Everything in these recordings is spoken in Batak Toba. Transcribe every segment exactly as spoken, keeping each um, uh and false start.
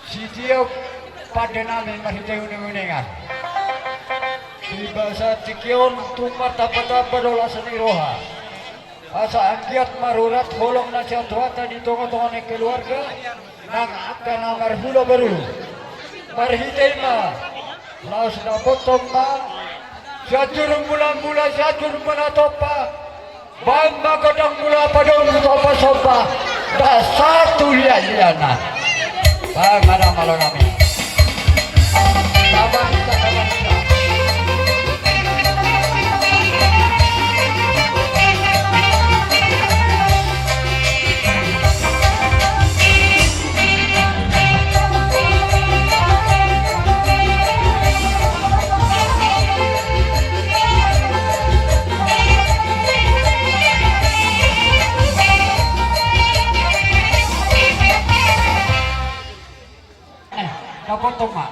Sitiop pande nami marhite uning-uningan. Di bagasan tingki on tung martamba-tamba do las ni roha. Asa anggiat marurat holong na sian Tuhanta di tonga-tonga ni keluarga nang angka na marhula boru. Marhite i ma laos dapothon ma sian juru mula-mula, sian juru mula tompa. Baen ma gondang mula padomu tompa somba, ndang satu liat-liatna. Baen ma nang malo nami. Tabang, tabang. Eh, dapothon ma.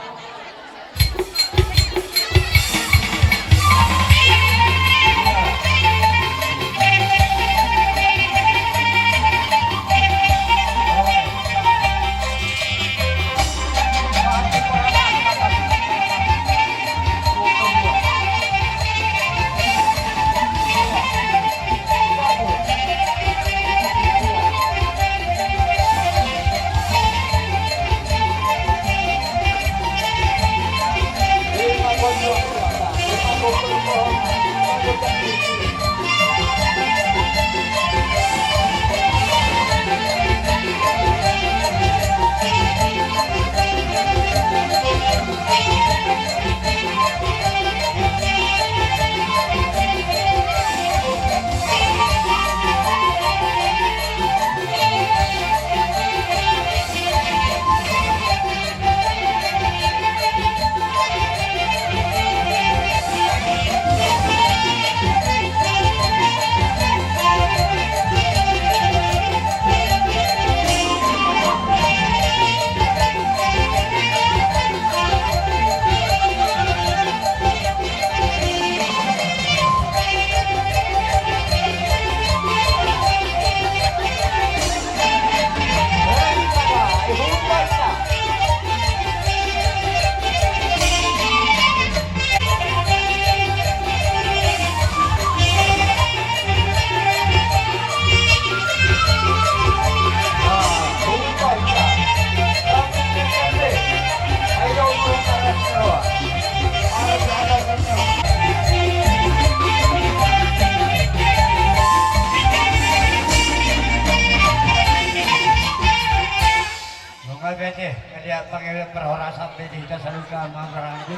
Nunga bete, kalian pangewe perhorasan bete hita saluka mangaranggu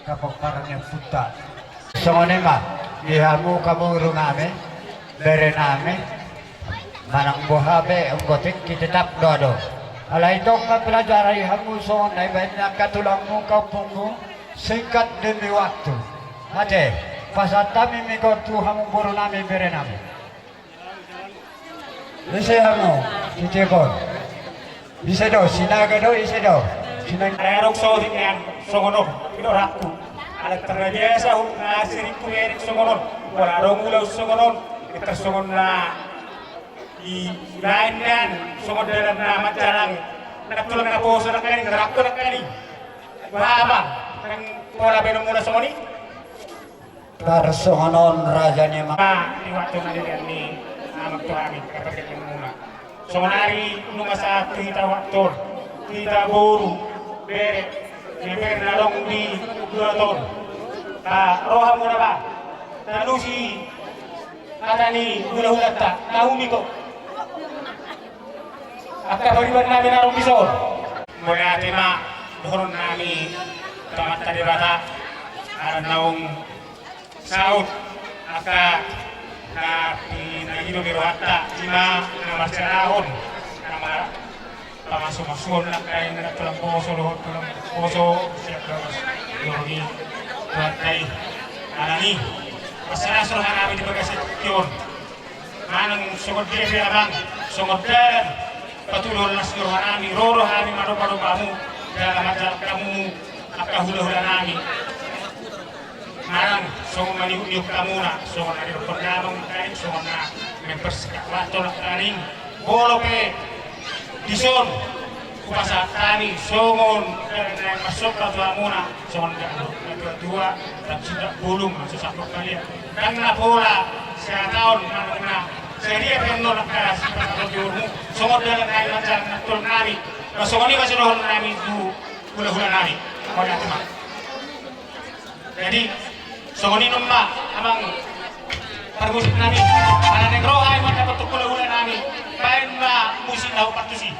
kapomparan ni ompunta. Songon i ma, di hamu hamu boru nami, bere nami, manang boha pe, anggo tingki tetap do adong. Alai tong ma pelajari hamu songon na ibaen ni angka tulangmu, kaompunmu, singkat demi waktu. Ate, pasahat hami ma ingkon tu hamu boru nami, bere nami. Ise hamu, titipon. Ise do, Sinaga do, ise do? Sinaga. Alai adong saotik nian songon on, i do rohangku. Alai terbiasa ahu, na siringku menek songon on. Wala adong ulaon songon on, enter songon na i, ibaen nian, songon dalan na manjalangi. Na tulang na poso nangkaning, na rangko nangkaning. Boha ma, nang pola baenonmuna songon i? Tarsongon on raja ni ma. Di waktu na dilian ni amang tu hami, kaparjangkon muna. Songon ari nunga sahat tu hita waktu on, hita boru, bere, bere na adong di luat on. Ba, roha muna ba. Talusi hata ni hulahulanta, na umiko. Angka pariban nami na adong dison. Mauliate ma dohonon nami tu Amanta Debata, ala naung saut angka na pinagido ni rohanta, ima na marsialahon, na ma-, pamasumasuon nangkaning na tulang poso dohot tulang poso sian bagas joro ni Tuhanta i. Alani i, marsialas roha nami di bagasan tingki on. Manang songon dia pe amang, songon dalan patuduhon las ni roha nami, ro do hami manomba-nomba hamu, jala manjalang hamu angka hulahula nami. Manang songon manihut-nihut hamuna, songon na nidok ni amang nangkaning, songon na mempersingkat waktu nangkaning. Molo pe Dison hupasahat hami songon dalan na marsomba tu hamuna, songon dalan na tua-tua, dan suda bolung, maksud sangkut kalian. Dan na pola siataon manukna, sadia pe nolak na sipasahat di umurmu, songon dalan na manjalang na tolong nami. Songon i ma sidohonon nami tu hula-hula nami. Kau na teman. Jadi songon i ma amang parmusik nami, ala naeng ro hami mandapot tu hula-hula nami, baen ma musik na hupartusi.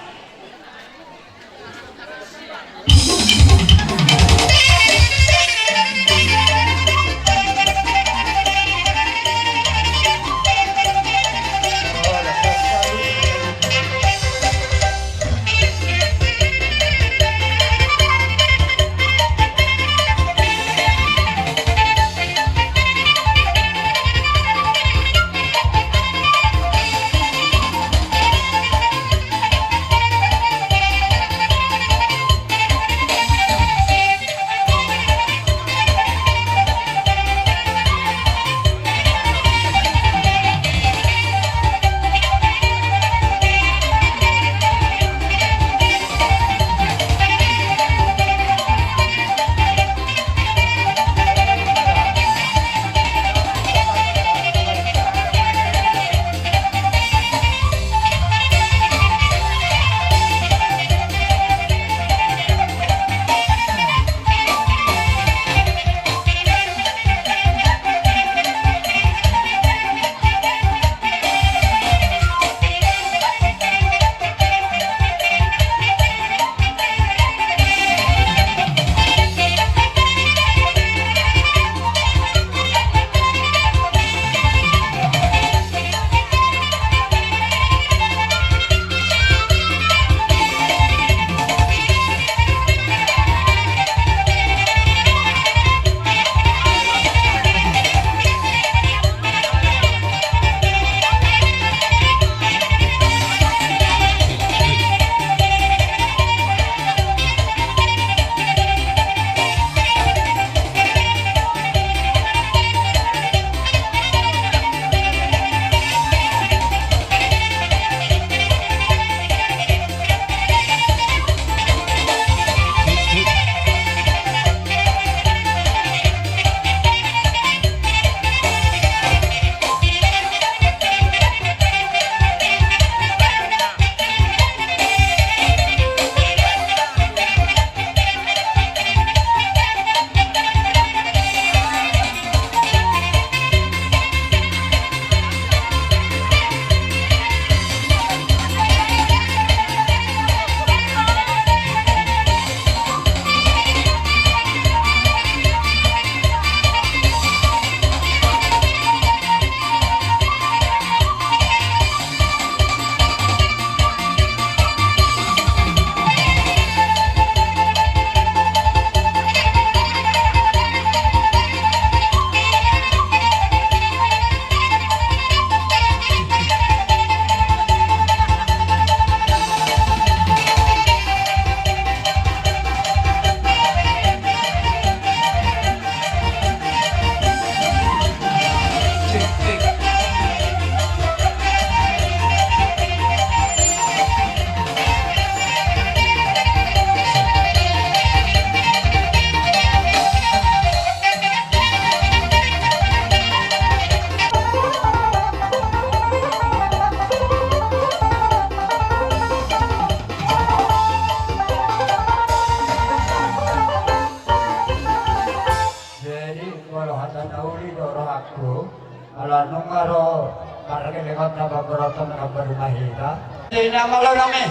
Jadi molo hata na uli do rohangku, ala nunga ro pargellengonta, pamborotonta, pambaru ma hita. Jadi na malo nami,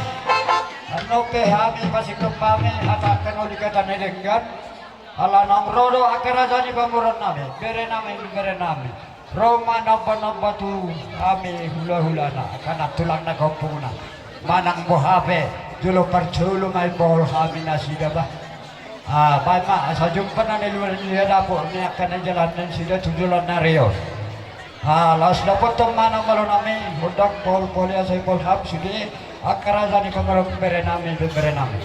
annon pe hami pasingkop hami hata angka na uli, hata na denggan. Ala naung ro do angka raja ni pamoruon nami, bere nami, bere nami. Ro ma nomba-nomba tu hami hula-hulana, angka na tulang na gompungna. Manang boha pe, jolo parjolo ma dibohol hami nasida bah. Ah, baen ma asa jumpa na niula ni dapot ni angka na jala nasida tu joloan ni ari on. Ah, laos dapothon ma na malo nami, undang bohol-bohol i asa dibohol hami sude angka raja ni pamoruon, bere nami, bere nami.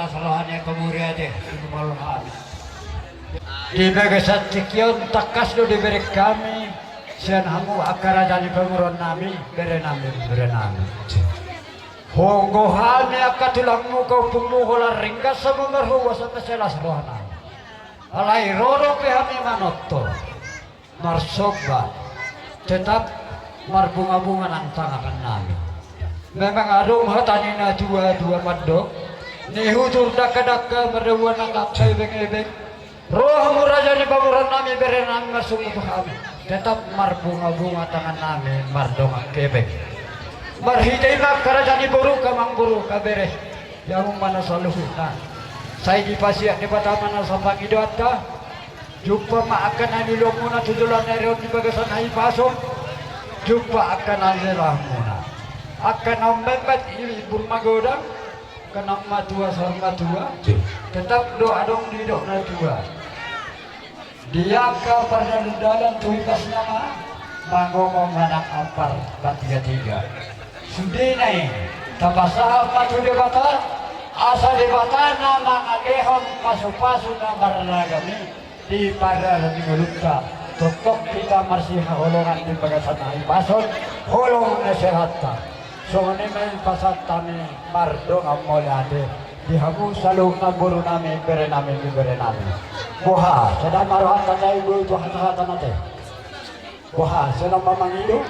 Rohani pamuriate, di bagasan tingki on tangkas do dibereng hami sian hamu angka raja ni pamoruon nami, bere nami, bere nami. Honggo hami angka tulangmu, angka ompungmu, holan ringgas hamu marhobas, asa las roha nami. Alai ro dope hami manortor, marsomba, tetap marbunga-bunga nang tangan nami. Memang adong hata ni na tua-tua mandok, nihutur dangka-dangka mardongan angka ebeng-ebeng. Ro hamu raja ni pamoruon nami, bere nami, marsomba tu hami, tetap marbunga-bunga tangan nami mardongan ebeng. Marhite i ma angka raja ni boruka, amang boruka, bere, di hamu ma na saluhutna. Sai dipasiat Debata ma na sapangidoanta. Jumpa ma angka na niluluanmuna tu joloan ni ari on di bagasan hahipason. Jumpa angka na niluluanmuna, angka na ummemmet ibur magodang, angka na ummatua saur matua. Tetap do adong didok na tua, di angka pardalan-dalan tu hipasna ma, mangomo manang ampar patiga-tiga. Sudena i, tapasahat ma tu Debata, asa Debata na mangalehon pasu-pasu na marragam i di pardalan ni ngolunta. Tongtong hita marsihaholongan di bagasan hahipason, holong ni sehanta. Songon i ma i pasahat hami mardongan mauliate di hamu saluhutna, boru nami, bere nami, ibebere nami. Boha, sai dang ma rohanta na iboto hata-hata nate? Boha, sai dang ma mangido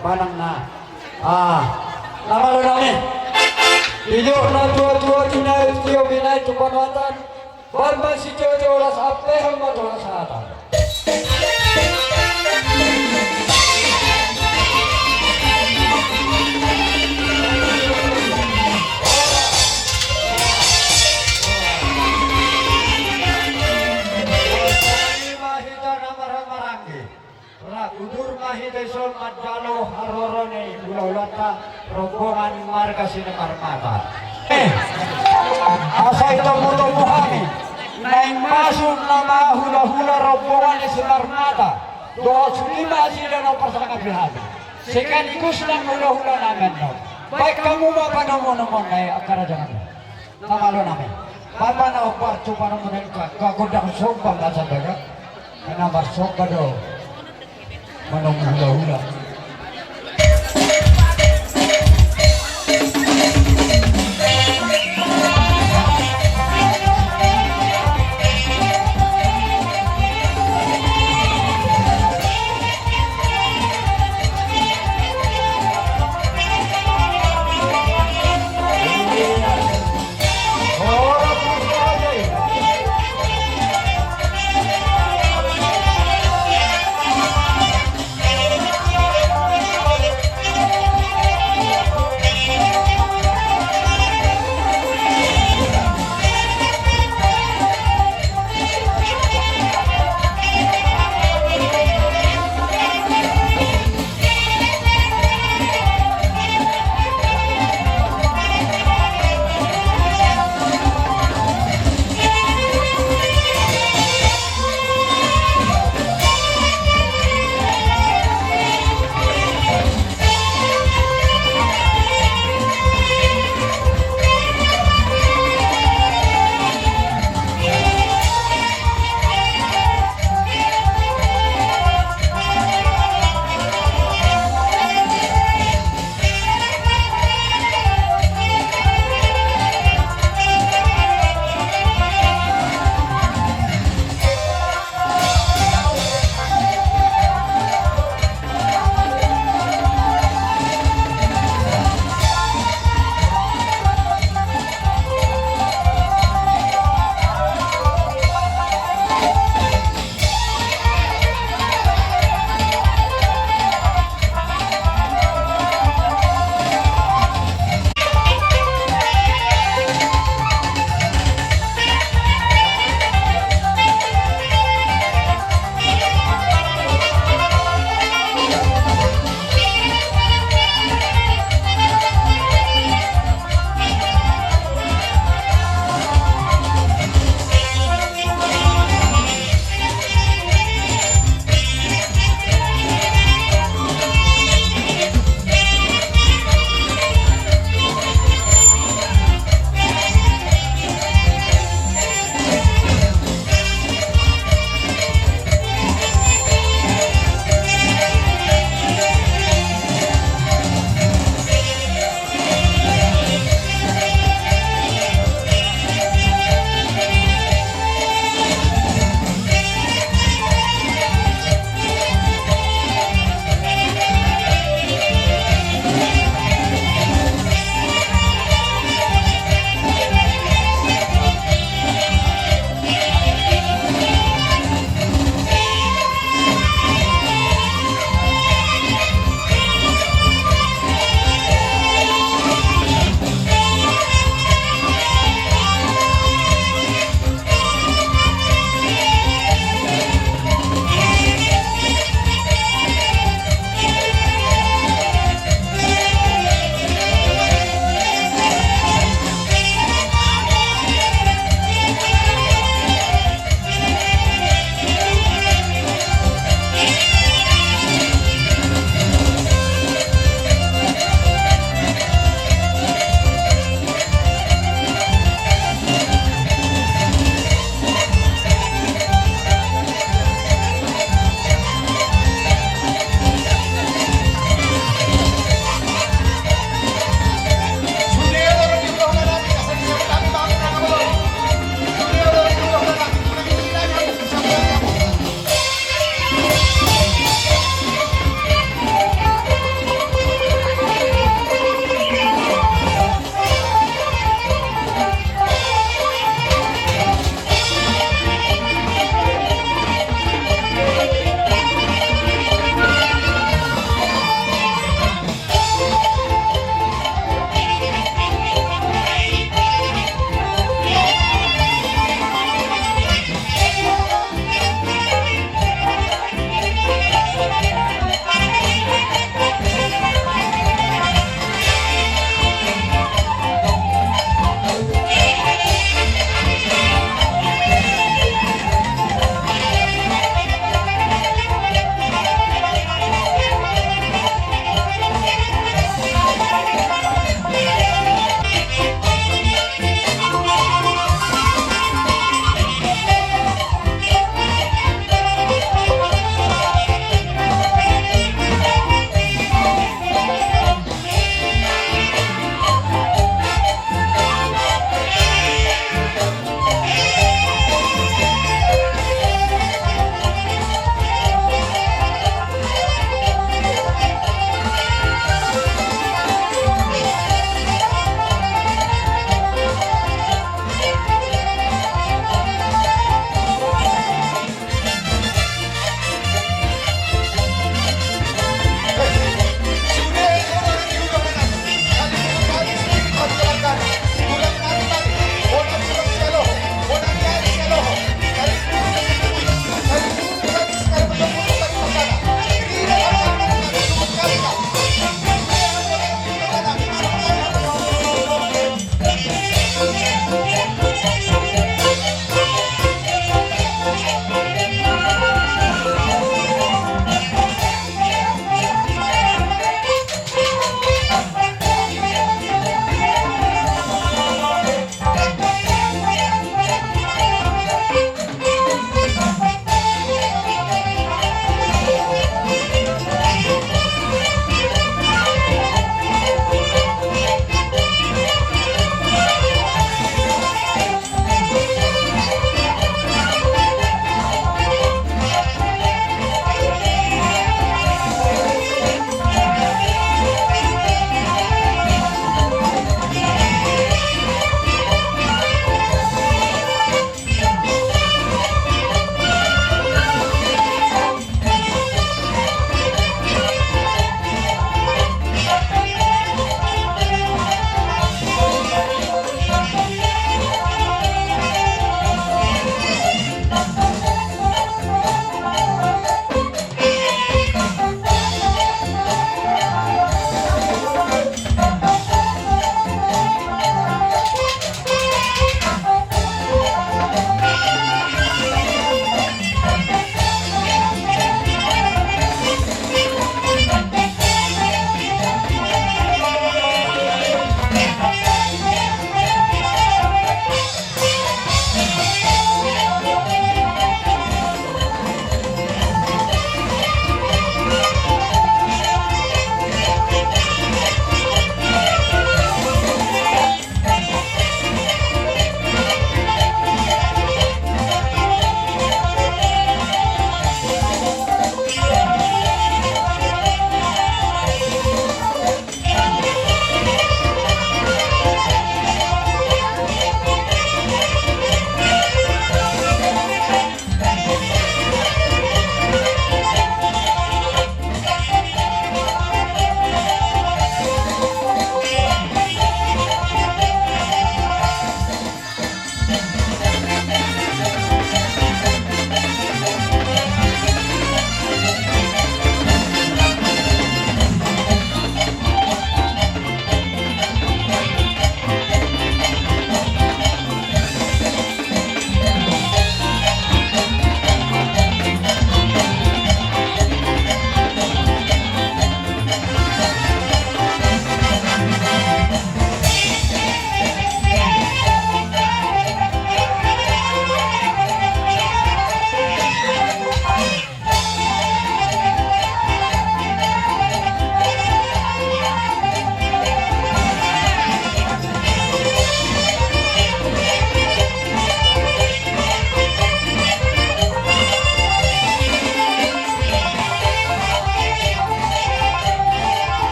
manang na? Ah, na malo nami. Didok na tua-tua, tinarik tio binahen tu panuatan, bambang sitio-tio las, ampehon ma tu hasahatan. Rap udur ma hita dison manjalo haroro ni hula-hulanta, rombongan marga Simarmata. Eh, asa i tomu-tomu hami naeng masuk nama hula-hula rombongan ni Simarmata. Dohot sude ma nasida na parsangap di hami. Sekaligus nang hula-hula nami annon. Baen hamu ma panomu-nomuna i, angka raja nami. Na malo nami. Baen ma na hombar tu panomu nami, angka gondang somba ma sabaga. Karena marsomba do manomu hula-hula.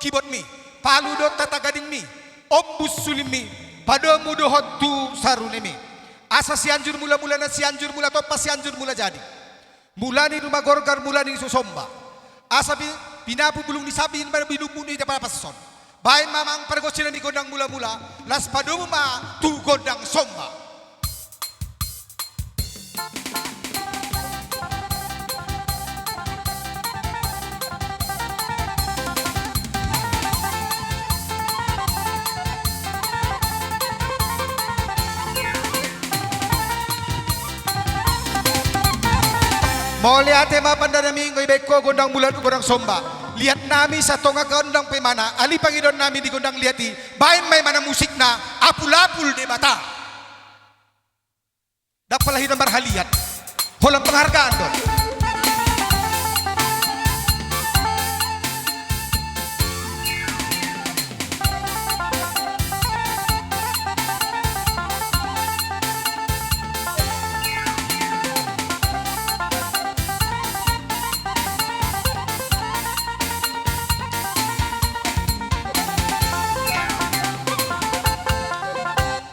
kibotmi, palu do tata gadingmi, ombus sulingmi, padomu dohot tu sarunemi. Asa Sianjur Mulamula na Sianjur Mula Tompa, Sianjur Mula Jadi. Mula ni ruma gorgar, mula ni so somba. Asa pi-, pinapu bulung ni sapi, in ma bilumbu ni da papas son. Baen ma amang pargonsi nami gondang mulamula, laos padomu ma tu gondang somba. Mauliate ma pande nami, anggo dibaen ho gondang mula, gondang somba. Liat nami satonga gondang pe imana, alai pangidoan nami di gondang liat i, baen ma imana musikna, Apul-apul Debata. Ndang pala hita marhaliat. Holan penghargaan do.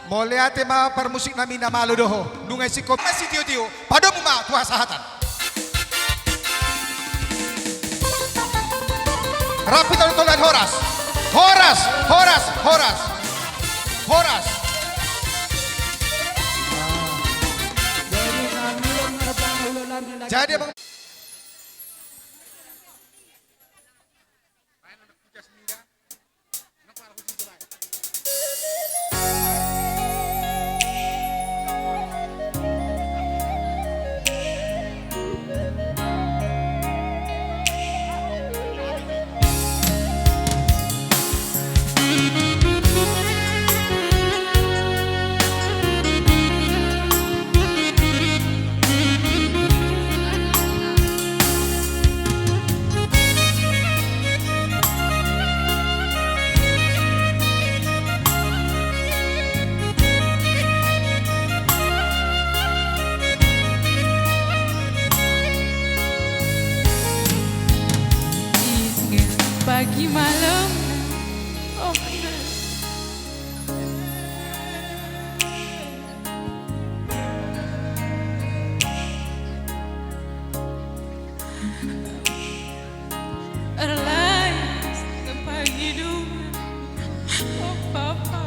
Mauliate ma parmusik nami na malo do ho. Nunga isingkop ma sitio-tio, padomu ma tu hasahatan. Rap hita toltolan, horas. Horas, horas, horas. Horas. Jadi, Bang. Pagi malam, oh. Erlais na pagi dua, oh Bapa.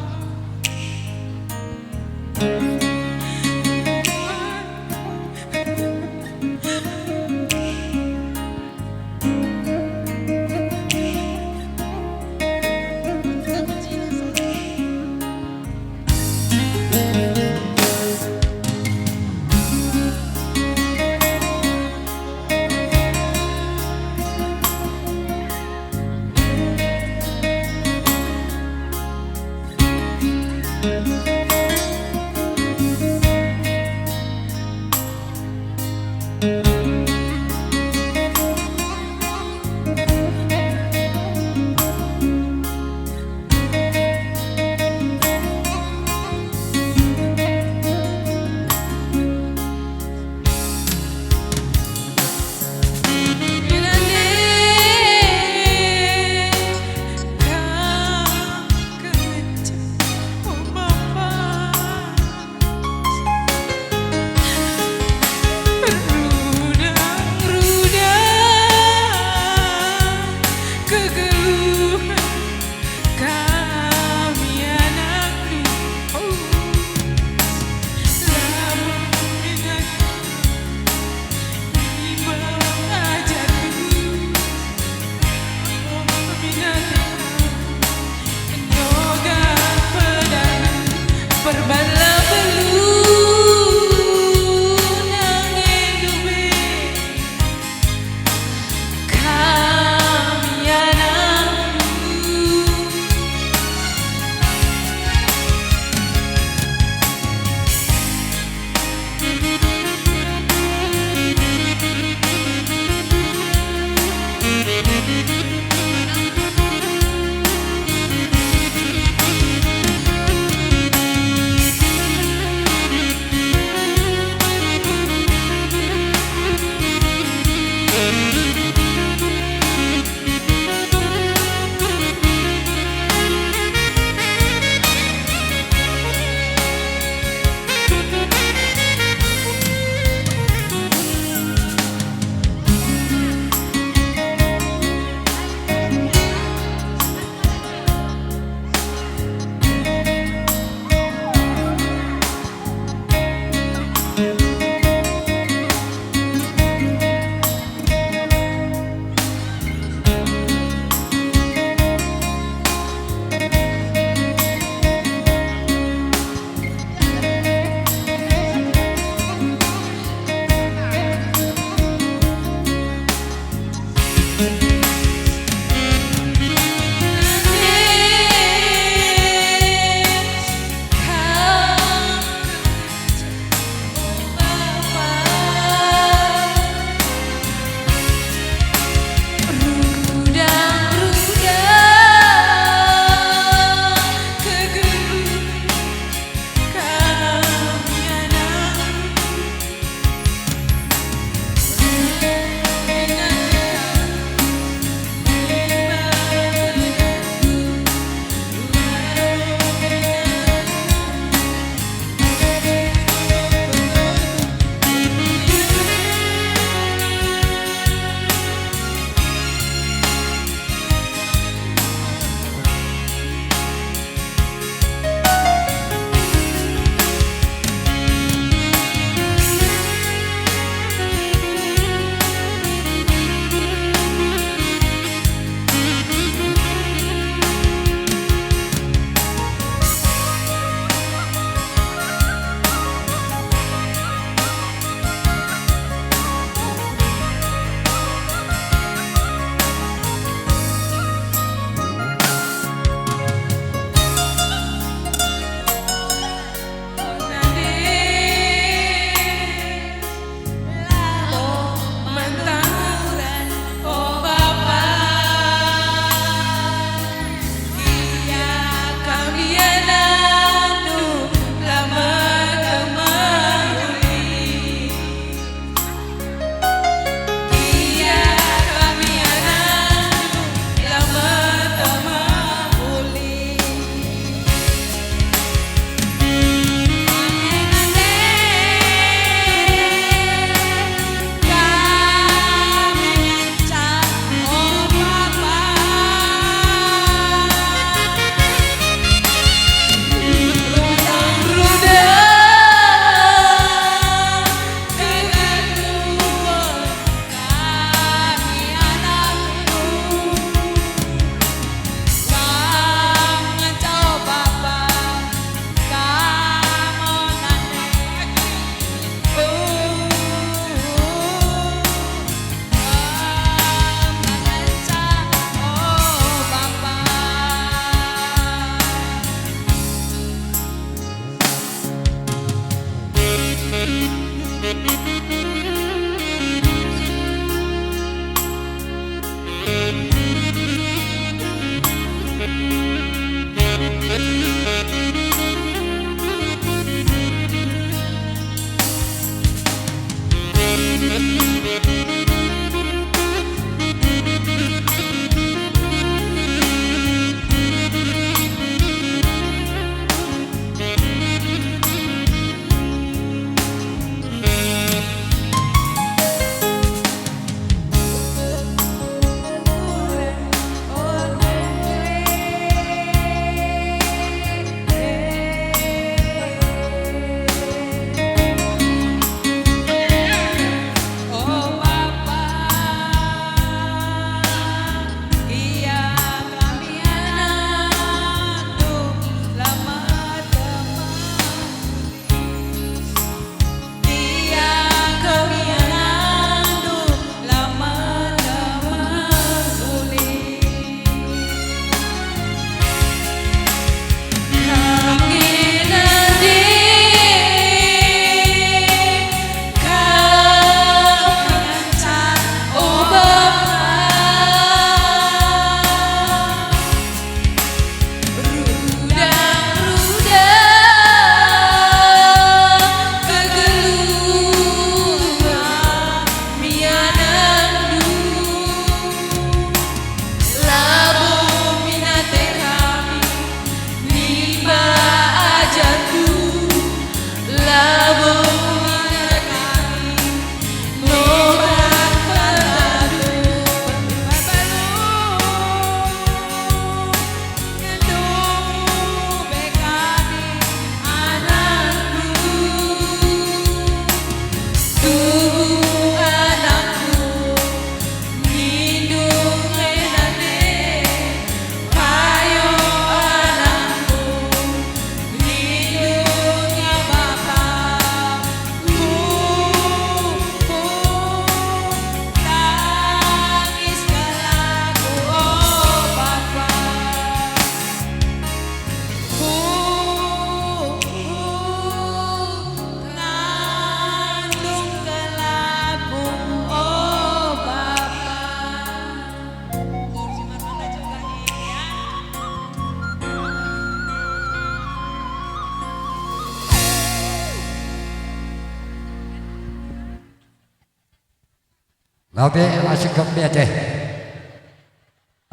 Oke, asik kopi aja.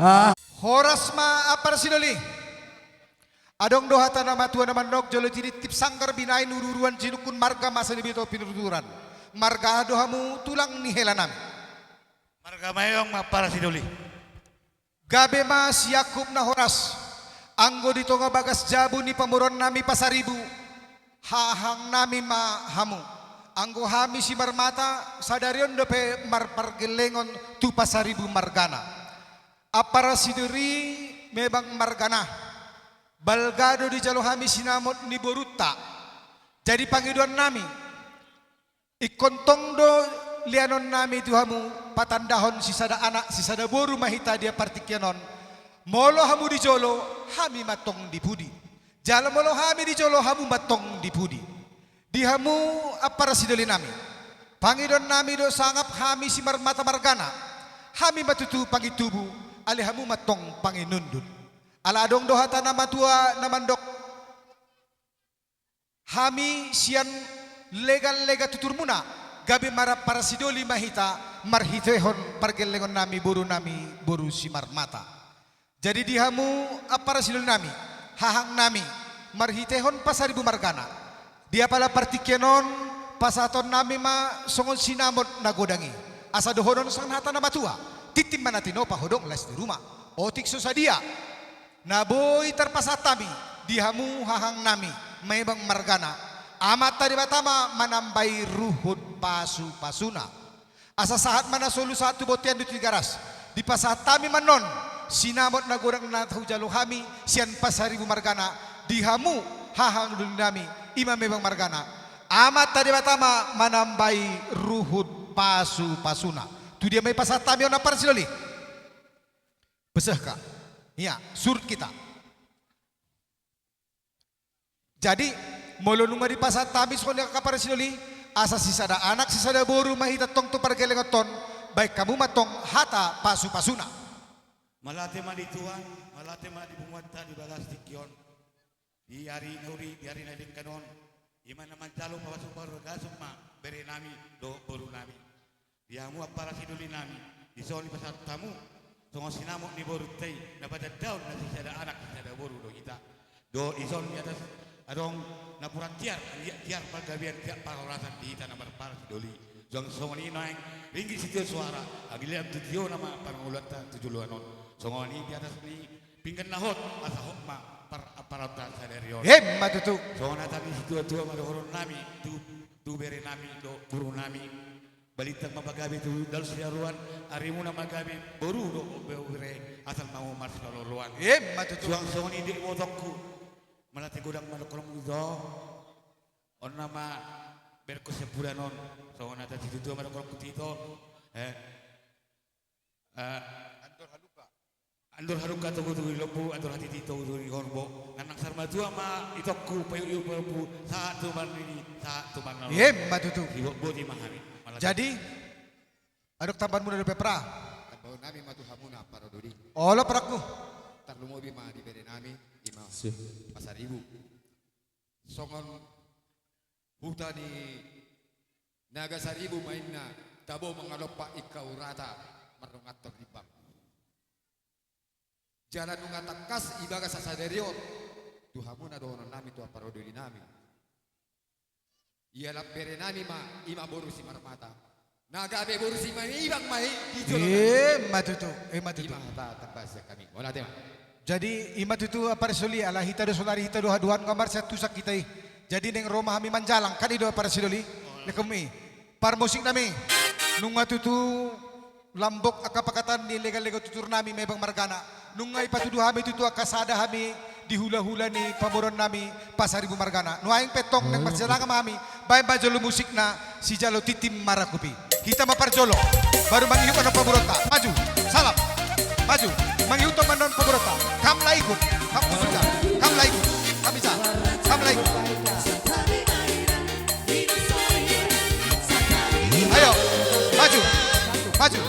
Ah. Horas ma ampara sidoli. Adong do hata na matua na mandok, jolo tinitip sanggar binahen uruuruan, jinungkun marga masa ni bito pinuturan. Marga do hamu tulang ni hela nami. Marga Maewang ma ampara sidoli. Gabe ma siangkup na horas. Anggo di tonga bagas jabu ni pamoruon nami Pasaribu, hahang nami ma hamu. Anggo hami Simarmata, sadari on dope marpargellengon tu Pasaribu margana. Ampara sidoli Maewang margana. Balga do dijalo hami sinamot ni borunta. Jadi pangidoan nami. Ingkon tong do leanon nami tu hamu, patandahon sisada anak, sisada boru ma hita di partingkian on. Molo hamu di jolo, hami ma tong di pudi. Jala molo hami di jolo, hamu ma tong di pudi. Di hamu ampara sidoli nami. Pangidoan nami do sangap hami Simarmata margana. Hami ma tutu pangintubu, alai hamu ma tong panginundun. Ala adong do hata na matua na mandok. Hami sian leganlegan tuturmuna, gabe ma ampara sidoli ma hita, marhitehon pargellengon nami boru nami, boru Simarmata. Jadi di hamu ampara sidoli nami, hahang nami, marhitehon Pasaribu margana. Di apala partingkian on, pasahaton nami ma songon sinamot na godang i. Asa dohonon songon hata na matua, tintin ma na tinopa, hodong las ni ruma. Otik so sadia. Na boi tarpasahat hami, di hamu hahang nami, Maewang margana. Amanta Debata ma manambai ruhut pasupasuna. Asa sahat ma na solu sahat tu bontean, di Tigaras. Dipasahat hami ma annon, sinamot na godang na hujalo hami, sian Pasaribu margana, di hamu hahang doli nami, i ma Maewang margana. Amanta Debata ma manambai ruhut pasupasuna. Tu dia ma i pasahat hami on ampara sidoli. Pesehka. Ia, surut kita. Jadi, molo nunga dipasahat hami songon i angka ampara sidoli, asa sisada anak, sisada boru ma hita tong tu pargellengon on, baen hamu ma tong hata pasupasuna. Mauliate ma di Tuhan, mauliate ma di punguanta di bagas tingki on. Di ari na uli, di ari na denggan on, i ma na manjalo pasu-pasu pargasuk ma bere nami dohot boru nami. Di hamu ampara sidoli nami, dison dipasahat hamu songon sinamot ni borunta i, na patandaon na sisada anak sisada boru do hita. Dohot dison di atas adong napuran tiar, anggiat tiar panggabean, tiar parhorasan di hita na ampara sidoli. Suang songon i nuaeng ringgit sitio suara, anggiat tu tio nama parngoluanta tu joloan on. Songon i di atas ni pinggan na hot, asa hot ma par-, amparaonta sadari on. Emma tutu. Songon hata ni situatua ma dohonon nami tu, tu bere nami dohot boru nami. Balintang ma pagabe tu dalan siaruan, arimuna ma gabe boru dohot bere, asal ma marsipaolooloan. Emma tutu. Suang songon i di ibotongku. Mauliate godang ma dohononmu ito. On nama berengku siampudan on. Songon hata ni situatua ma dohononku tu ito. Eh. Eh. Andor halumpang. Andor halumpang togu-togu di lombu, andor hatiti togu-togu di horbo. Nang saur matua ma itongku, paihut-ihut ma lombu, sahat tu marnini, sahat tu marnono. Emma tutu. Sibotboti ma hami. Mauliate. Jadi, adong tambaonmuna dope, Pra? Tambaon nami ma tu hamuna, ampara doli. Olo, Praku. Tarlumobi ma di bere nami, i ma Pasaribu. Songon huta ni Naga Saribu ma inna, tabo mangalompa ingkau rata, mardongan tordimbang. Jala nunga tangkas i bagas sadari on, tu hamuna dohonon nami, tu ampara doli nami. Ia lam bere nami ma, i ma boru Simarmata. Na gabe boru Simanibang ma i, di jolo nami. Emma tutu, emma tutu. I ma hata tambahan sian hami. Mauliate ma. Jadi, i ma tutu ampara sidoli, ala hita do saonari, hita do haduan, nunga marsiantusan hita i. Jadi, naeng ro ma hami manjalang, kan i do ampara sidoli. Lekom i. Parmusik nami. Nunga tutu lambok angka pakatan ni leganlegan tutur nami Maibang margana. Nunga ipatudu hami tutu angka sada hami di hulahula ni pamoruon nami Pasaribu margana. Nuaeng pe tong naeng marsidalangan ma hami, baen ma jolo musikna, sijalo tintin marakupi. Hita ma parjolo, baru mangihut annon pamoruonta. Maju, salam. Maju, mangihuthon ma annon pamoruonta. Kam la ikut, kam kusuka. Kam la ikut, kam bisa. Kam la ikut. Ayo, maju, maju.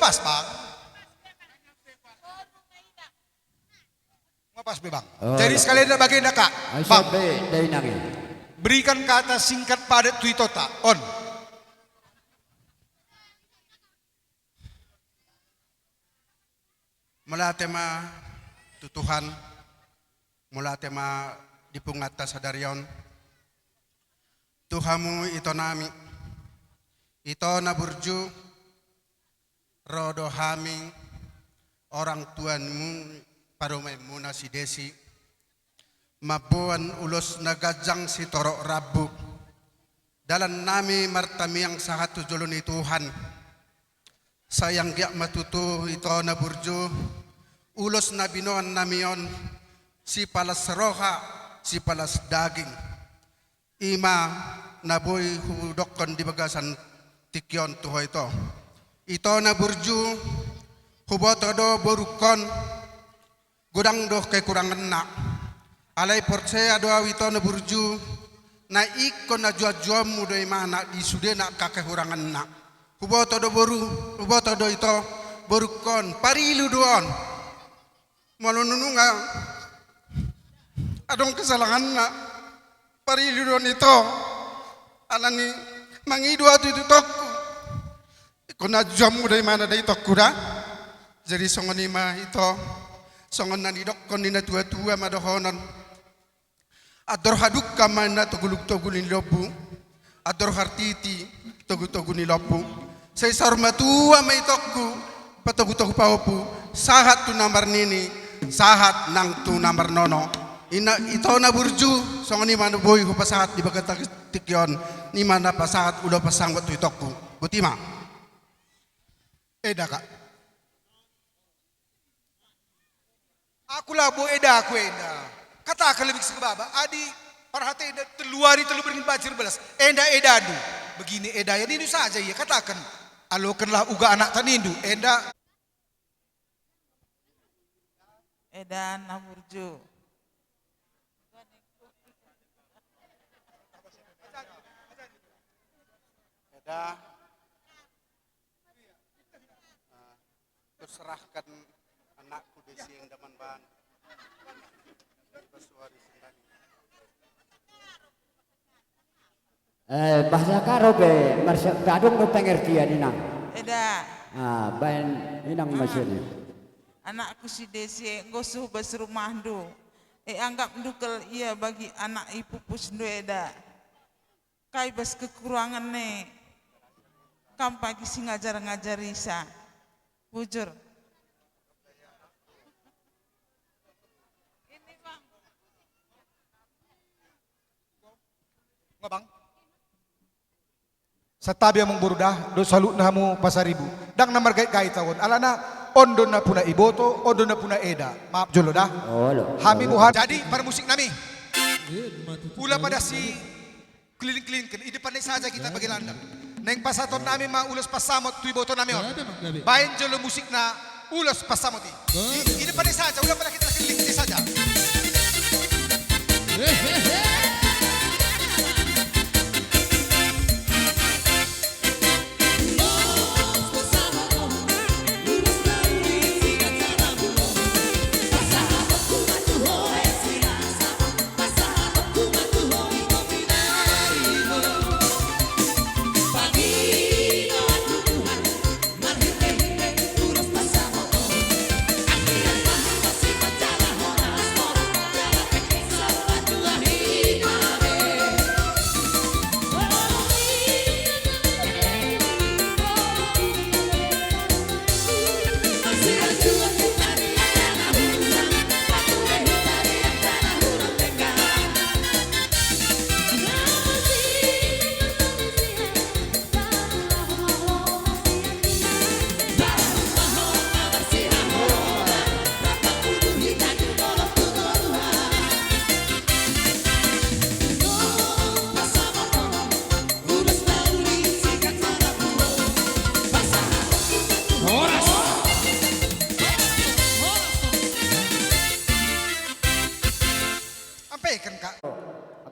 Pas, Bang. Nggak pas be, Bang. Oh, jadi iya. Sekalian na bagian na, Kak. Ai, Bang. Sampai dari nangin. Berikan kata singkat padat tu ito ta. On. Mauliate ma tu Tuhan, mauliate ma di punguanta sadari on. Tu hamu ito nami, ito na burju, ro do hami orang tuamu, parumaenmuna si Desi, mamboan ulos na ganjang sitorop rambu. Dalan nami martamiang sahat tu jolo ni Tuhan. Sai anggiat ma tutu ito na burju, ulos na binoan nami on, sipalas roha, sipalas daging. I ma na boi hudokkon di bagasan tingki on tu ho ito. Ito na burju, huboto do borungkon, godang do kekuranganna. Alai porsea do au ito na burju, na ingkon na juanjuanmu do imana di sudena angka kekuranganna. Huboto do boru, huboto do ito, borungkon, parilu do on. Molo nunga adong kesalahanna, parilu do on ito, alani mangido au tu itongku. Ingkon na juanmu do imana da itongku da. Jadi songon i ma ito, songon na nidokkon ni na tuatua ma dohonon. Andor hadungka ma na togultogu ni lombu, andor hatiti togultogu ni lombu. Sai saur matua ma itongku, patogutogu pahompu, sahat tu na marnini, sahat nang tu na marnono. Ina ito na burju, songon i ma na boi hupasahat di bagasan tingki on, i ma na pasahat ulos pasanggot tu itongku. Botima. Eda, Kak. Aku labo eda, aku eda. Katakan lebih si baba. Adi parhata eda telu ari telu beringin bajir belas. Enda eda du. Begini eda ya nindu saja ia katakan. Alokenlah uga anak ta nindu. Enda. Eda na burju. Eda. Kuserahkan anakku Desi yang daman ban. Eh, bahasa karo be, marsa-, adong do pengertian inang. Eda. Ah, baen inang masini. Anakku si Desi, enggo so hubas rumahndu. E, anggap ndungkel ia bagi anak i pupus ndu eda. Kai bas kekurangan ne. Kam bagi singajar-ngajar isa. Bujur. Ini, Bang. Nga, Bang. Santabi amang boru da, dohot saluhutna hamu Pasaribu. Ndang na margait-gait ahu on, alana on do na puna iboto, on do na puna eda. Maaf jolo da. Olo. Hami boha. Jadi parmusik nami. Ula pada si keliling-keliling, i depan ni saja kita bagi landa. Naeng pasahaton nami ma ulos pansamot tu iboto nami on. Baen jolo musikna. Ulos pansamot i. I, i depan ni saja, ula pada kita keliling ni saja.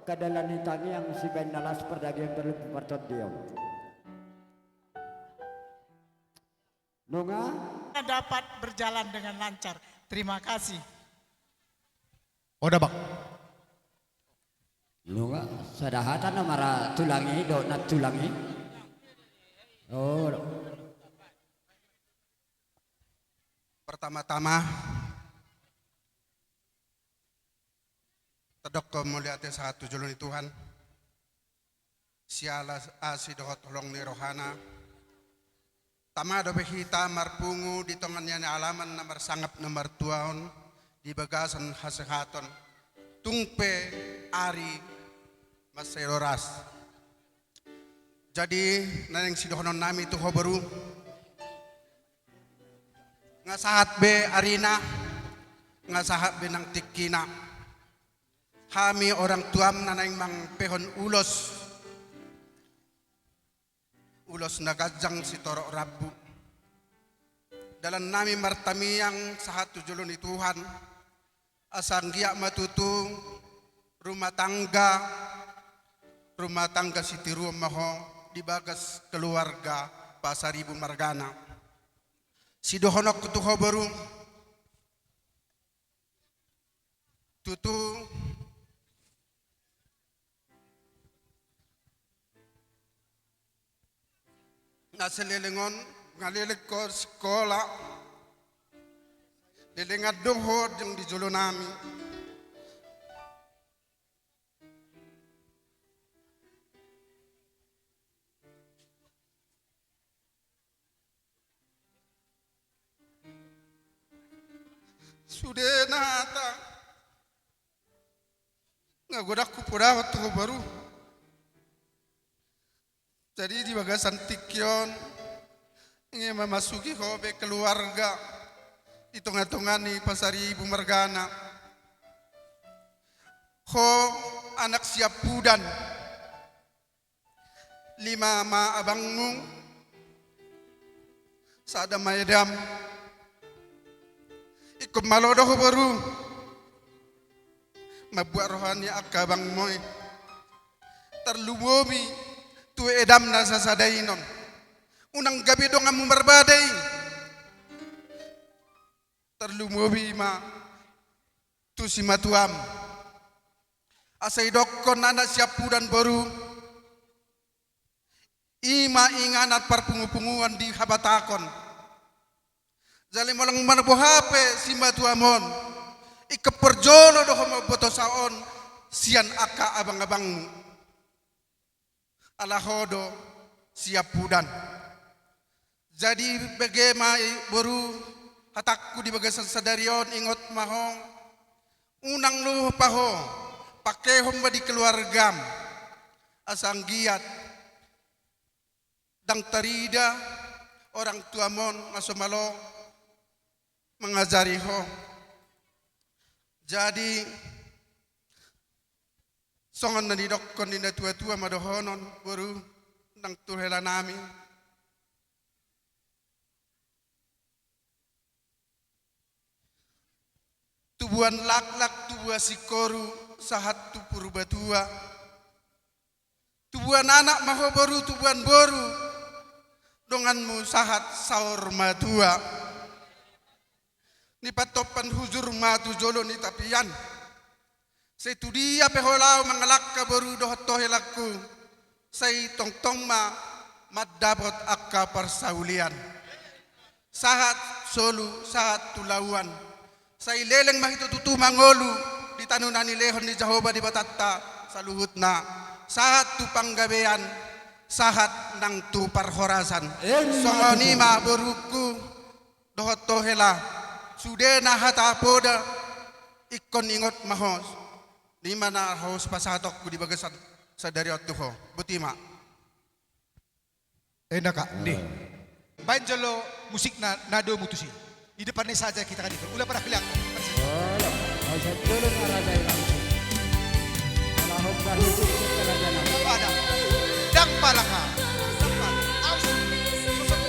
Angka dalan ni tangiang sibaen na las, pardagingon berlimpah partondion. Nunga dapat berjalan dengan lancar. Terima kasih. Oda, Bang. Nunga sada hata na mara tulang i dohot nantulang i. Oh. Pertama-tama, tadok mauliate sahat tu jolo ni Tuhan. Siala asi dohot holong ni rohana, tama dope hita marpungu di tonga ni alaman na marsangap na martua on di bagasan hasehaton, tung pe ari mansai horas. Jadi, na naeng sidohonon nami tu ho boru, nga sahat be arina, nga sahat be nang tingkina. Hami orang tuam na naeng mangpehon ulos, ulos na ganjang sitorop rambu. Dalan nami martangiang sahat tu jolo ni Tuhan, asa anggiat ma tutu rumah tangga, rumah tangga sitiruon ma ho di bagas keluarga Pasaribu margana. Sidohononku tu ho boru, tutu na saleleng on, nga leleng ho sikola, lelengan do ho di jolo nami. Sude na hata, nga godang hupodahon tu ho boru. Jadi di bagasan tingki on, ingin memasuki ho be keluarga di tonga-tonga ni Pasaribu margana. Ho anak siampudan. Lima ma abangmu, sada ma edam. Ingkon malo do ho boru mambuat roha ni angka abangmu i. Tarlumobi tu edam na sasada i on. Unang gabe donganmu marbadai. Tarlumobi ma tu simatuam. Asa idokkon anak siampudan boru, i ma inganan parpungupunguan di habatahon. Jala molo marboha pe simatuam on, Ingkon parjolo do ho mambotosa on sian angka abangabangmu. Ala ho do siampudan. Jadi bage ma i boru, hatangku di bagasan sadari on, ingot ma ho. Unang lupa ho, pangkehon ma di keluargam. Asa anggiat ndang tarida orang tuam on na so malo mangajari ho. Jadi songon na nidokkon ni natuatua ma dohonon, boru, nang tu helanami. Tubuan laklak, tubuan singkoru, sahat tu Purbatua. Tubuan anak ma ho boru, tubuan boru, donganmu sahat saur matua. Nipantompan hujur ma tu jolo ni tapian. Sai tu dia pe ho laho mangalangka boru dohot ho helangku, sai tongtong ma mandapot angka parsaulian. Sahat solu, sahat tu lauan. Sai leleng ma hita tutu mangolu di tano na nilehon ni Jahowa Debatanta saluhutna. Sahat tu panggabean, sahat nang tu parhorasan. Emma tutu. Songon i ma borungku dohot ho hela, sudena hata poda, ingkon ingot ma ho. Ima na ho sipasahatonku di bagasan sadari on tu ho. Boti ma. Enda ka, ndi. Baen jolo musikna na domu tusi. Di depannya saja kita kan itu. Ula pada bilang. Olo, asa jolo na raja i langsung. Ala hobba hidup kerajaan. Pada. Dang palaka. Dang palaka. Aus. Susut.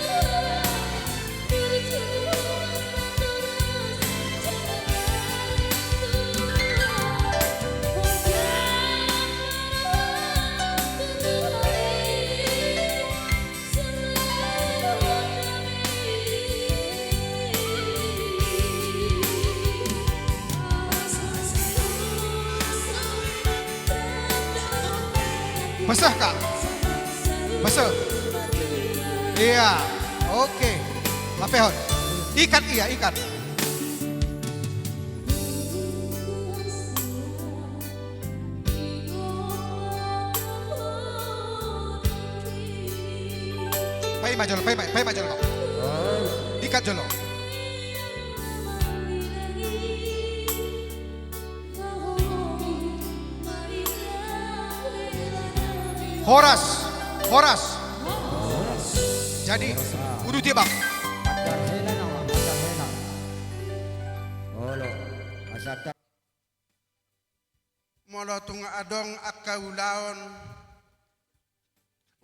Peseh, Kak. Peseh. Iya. Oke. Lapehon. Ikat, iya, ikat. Paima jolo, paima, paima jolo, Pak. Ikat jolo. Horas, horas. Jadi, uduti, Bang. Mandar hela nama, mandar hela. Olo, asa ta- Molo tung adong angka ulaon,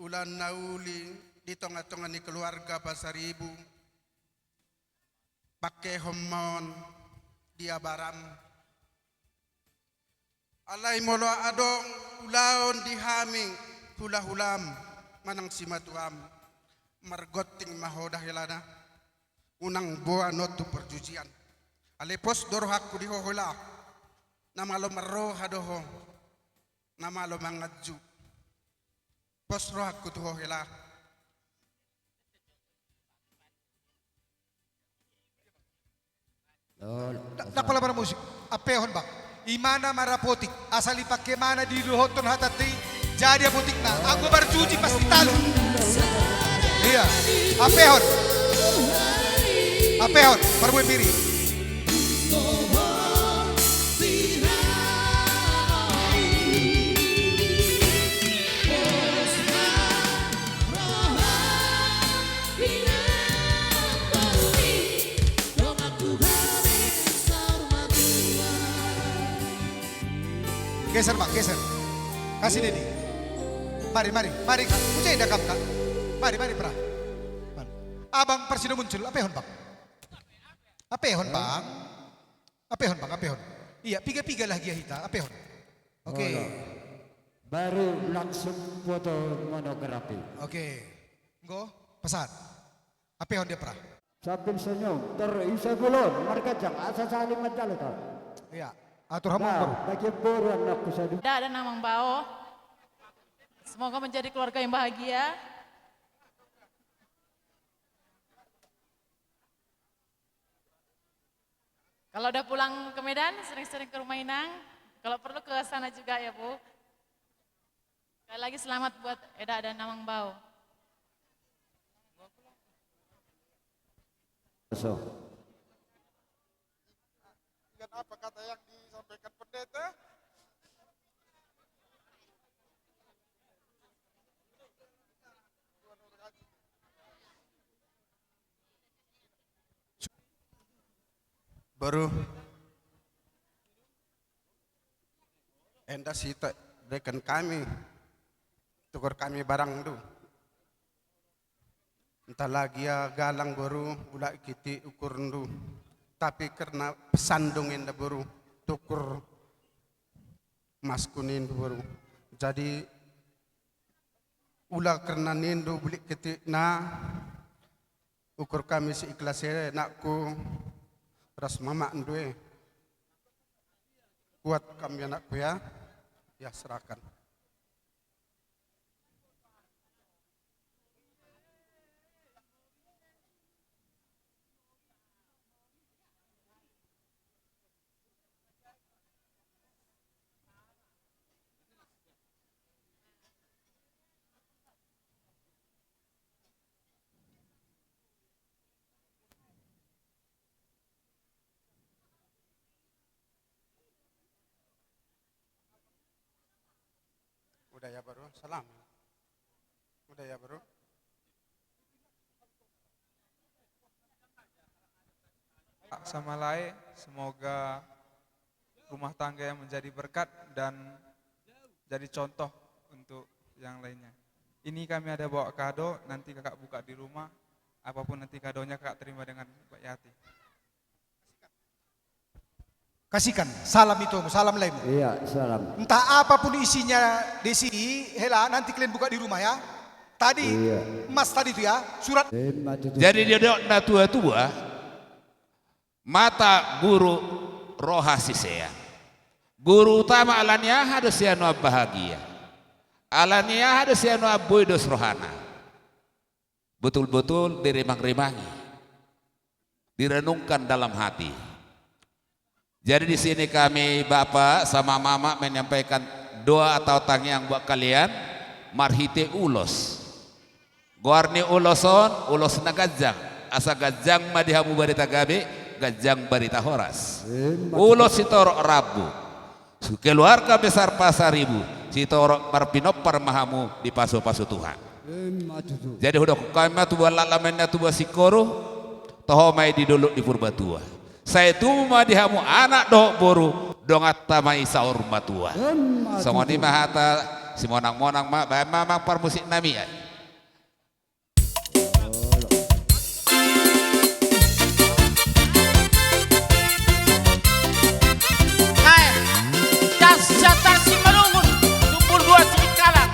ulaon na uli di tongatonga ni keluarga Pasaribu, pangkehon ma on di abaram. Alai molo adong ulaon di hami hulahulam manang simatuam, margonting ma ho da helana, unang boan on tu parjujian. Alai pos do rohangku di ho hela, na malo marroha do ho, na malo manganju. Pos rohangku tu ho hela. Ndang pola marmusik. Ampehon, Bang. Imana marapotik. Asal ipake mana didohothon hatanta i, jadi apotikna. Anggo marjuji pasti talu. Iya. Ampehon. Ampehon. Parbue piri. Geser, Bang, geser. Kasih Dedi. Mari, mari, mari, Kak. Ucai da kam, Kak. Mari, mari, Pra. Abang Prasido muncul. Ampehon, Bang. Ampehon, Bang. Ampehon, Bang, ampehon. Iya, piga-piga lah gia hita, ampehon. Oke. Olo. Baru langsung foto monografi. Oke. Nggo, pesan. Ampehon dia, Pra. Sambil senyum, terisi bulung, marganjang, asa saling menjalin. Iya, atur hamu, Bro. Bagian boru anakku sadu. Ndada na mambao. Semoga menjadi keluarga yang bahagia. Kalau udah pulang ke Medan, sering-sering ke rumah Inang. Kalau perlu ke sana juga ya, Bu. Sekali lagi selamat buat Eda dan Amang Bao. So. Ingat apa kata yang disampaikan pendeta? Boru, enda sita deken kami, tukur kami barang do. Ntah lagi ia galang boru, ula kitik ukur do. Tapi karena pesan do enda boru, tukur masku nindu boru. Jadi ula karena nindu bulik kitikna, ukur kami si ikhlas e anakku, ras mamak do e. Kuat kami anakku ya. Ya, serahkan. Udah ya, Bro. Salam. Udah ya, Bro. Pak Samalae, semoga rumah tangga yang menjadi berkat dan jadi contoh untuk yang lainnya. Ini kami ada bawa kado, nanti kakak buka di rumah. Apapun nanti kadonya, kakak terima dengan baik hati. Kasihkan, salam itu, salam lain. Iya, salam. Entah apapun isinya, Desi, hela, nanti kalian buka di rumah ya. Tadi, iya, emas tadi itu ya, surat. Emma tutu. Jadi dia dok na tua-tua, mata guru roha sisea. Guru utama alani aha do sian nuan bahagia. Alani aha do sian nuan boi dos rohana. Betul-betul dirimang-rimangi, direnungkan dalam hati. Jadi di sini kami, Bapak sama Mama, menyampaikan doa atau tangiang buat kalian marhite ulos. Goar ni ulos on, ulos na ganjang. Asa ganjang ma di hamu barita gabe, ganjang barita horas. Emma tutu. Ulos sitorop rambu. Keluarga besar Pasaribu, sitorop marpinompar ma hamu dipasupasu Tuhan. Emma tutu. Jadi hudok hami ma tubuan lak lamen na tubuan singkoru, toho ma i di dolok di Purbatua. Sai tubu ma di hamu anak dohot boru, donganta ma i saur matua. Emma tutu. Songon i ma hata, simonang-monang ma, baen ma amang parmusik nami ai. Ae, das jatah si malungun, tumpul dua si kalang.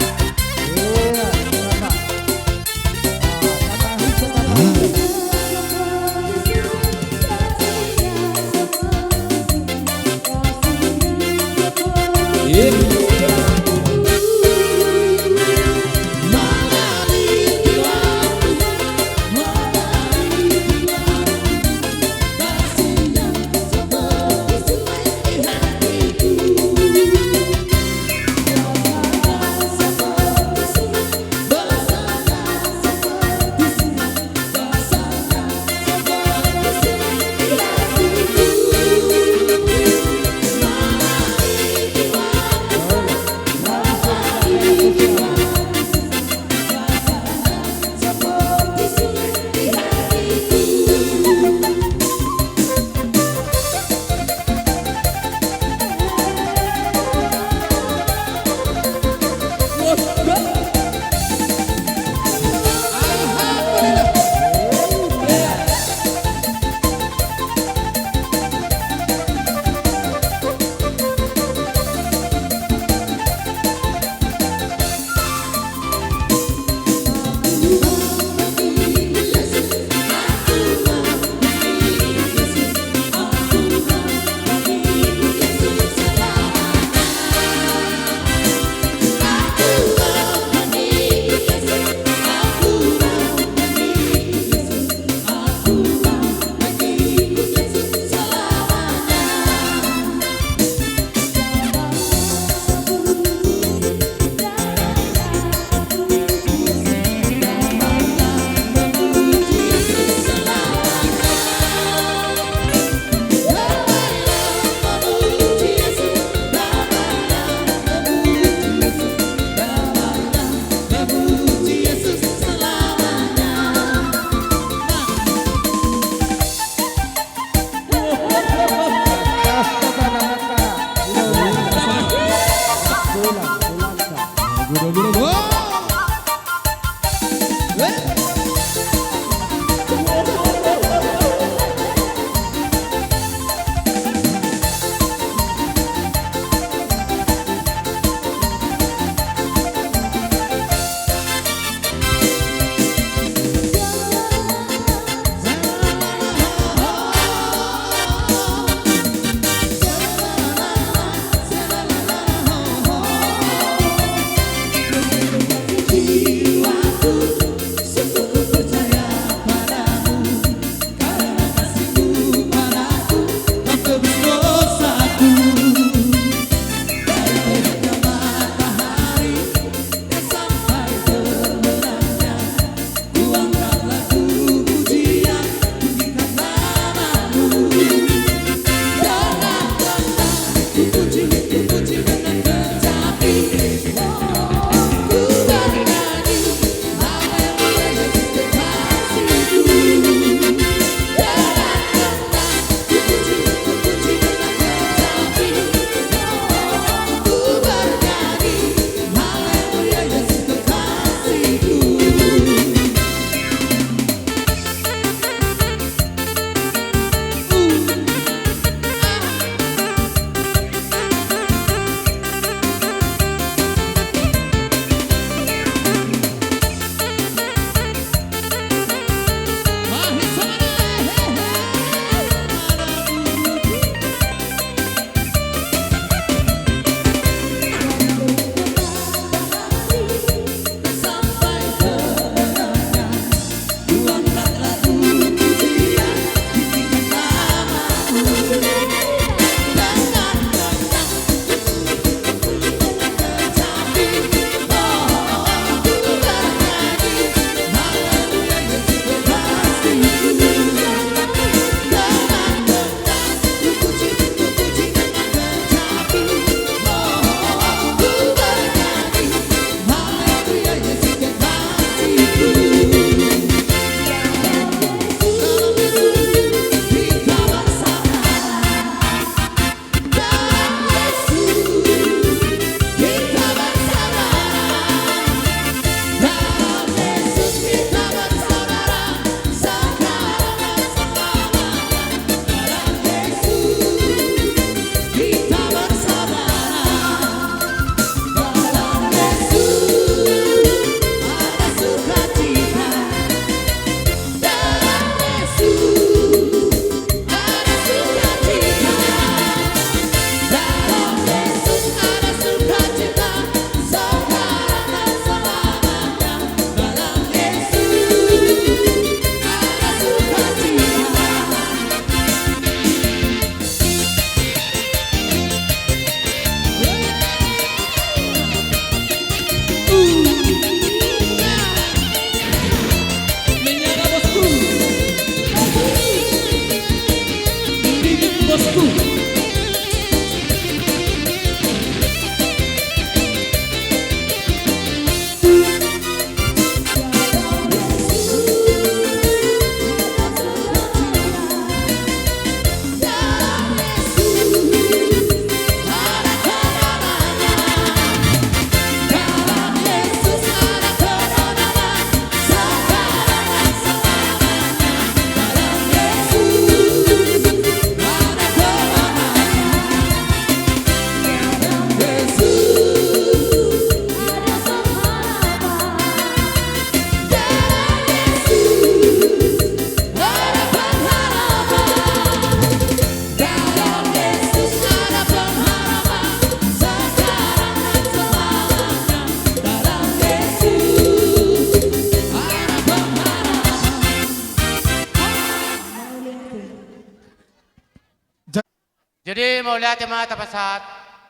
Jadi mauliate ma tapasahat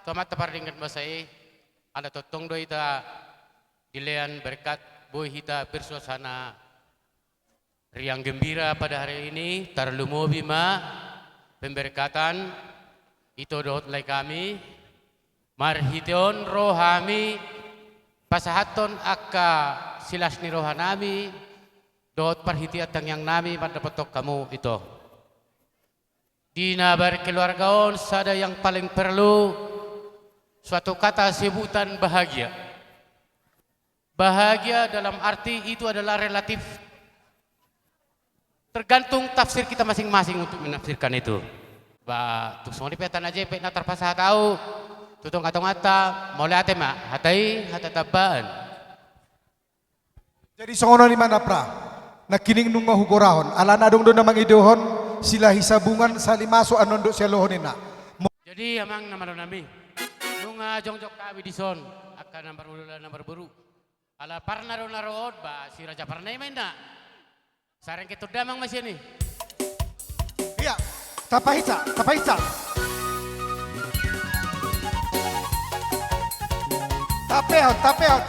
tu Amanta Pardenggan Basa i, ala tongtong do hita dilean berkat, boi hita bersuasana riang gembira pada hari ini, tarlumobi ma pemberkatan ito dohot lae hami, marhite on ro hami pasahathon angka silas ni rohanami dohot parhitean tangiangnami mandapothon hamu ito. Di na berkeluarga on, sada yang paling perlu, suatu kata sebutan bahagia. Bahagia dalam arti itu adalah relatif, tergantung tafsir kita masing-masing untuk menafsirkan itu. Ba, tung songon i pe hata na jempek na tarpasahat ahu tu tonga-tonganta, mauliate ma, hata i hata tambaan. Jadi songon on i ma, Napra. Nangkining nunga hugorahon, alana adong do na mangidohon, silahi sabungan, sali maso annon dohot sialoho ninna. Mo- Jadi amang na malo nami, nunga jongjong hami dison, angka na marboru, na marboru. Ala Parna do na ro on, ba si Raja Parna i ma inna. Sarengke tu damang ma sian i. Ia, tapahinsa, tapahinsa. Tapehon, tapehon.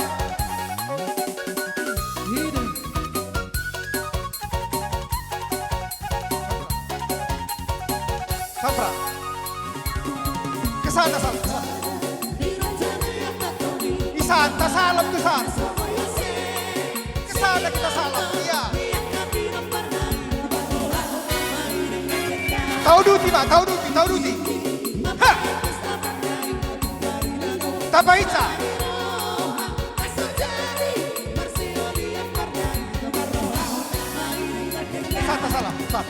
Sampra. Kesana, Sampra. Sat. Ke sana kita salam. Iya. Tauduti, Pak, tauduti, tauduti. Ha! Tapahinsa. Sat, salam. Sat.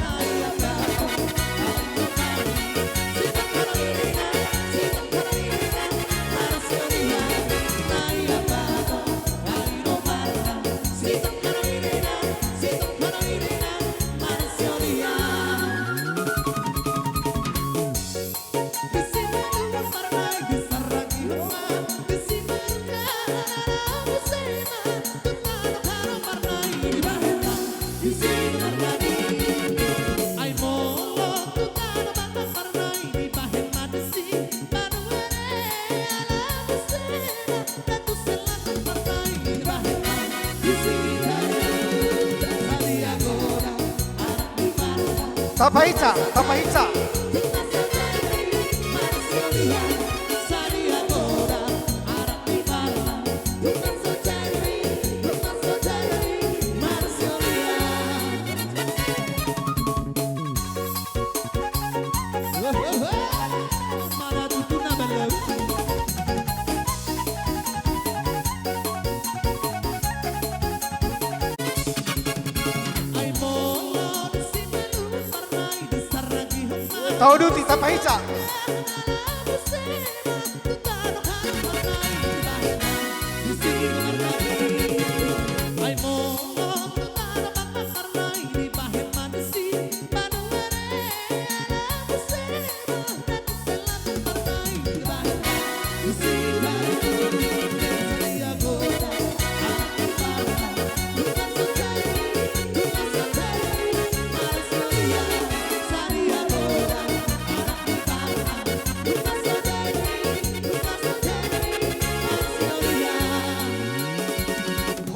Tapahinsa, tapahinsa. Tauduti, tapahinsa.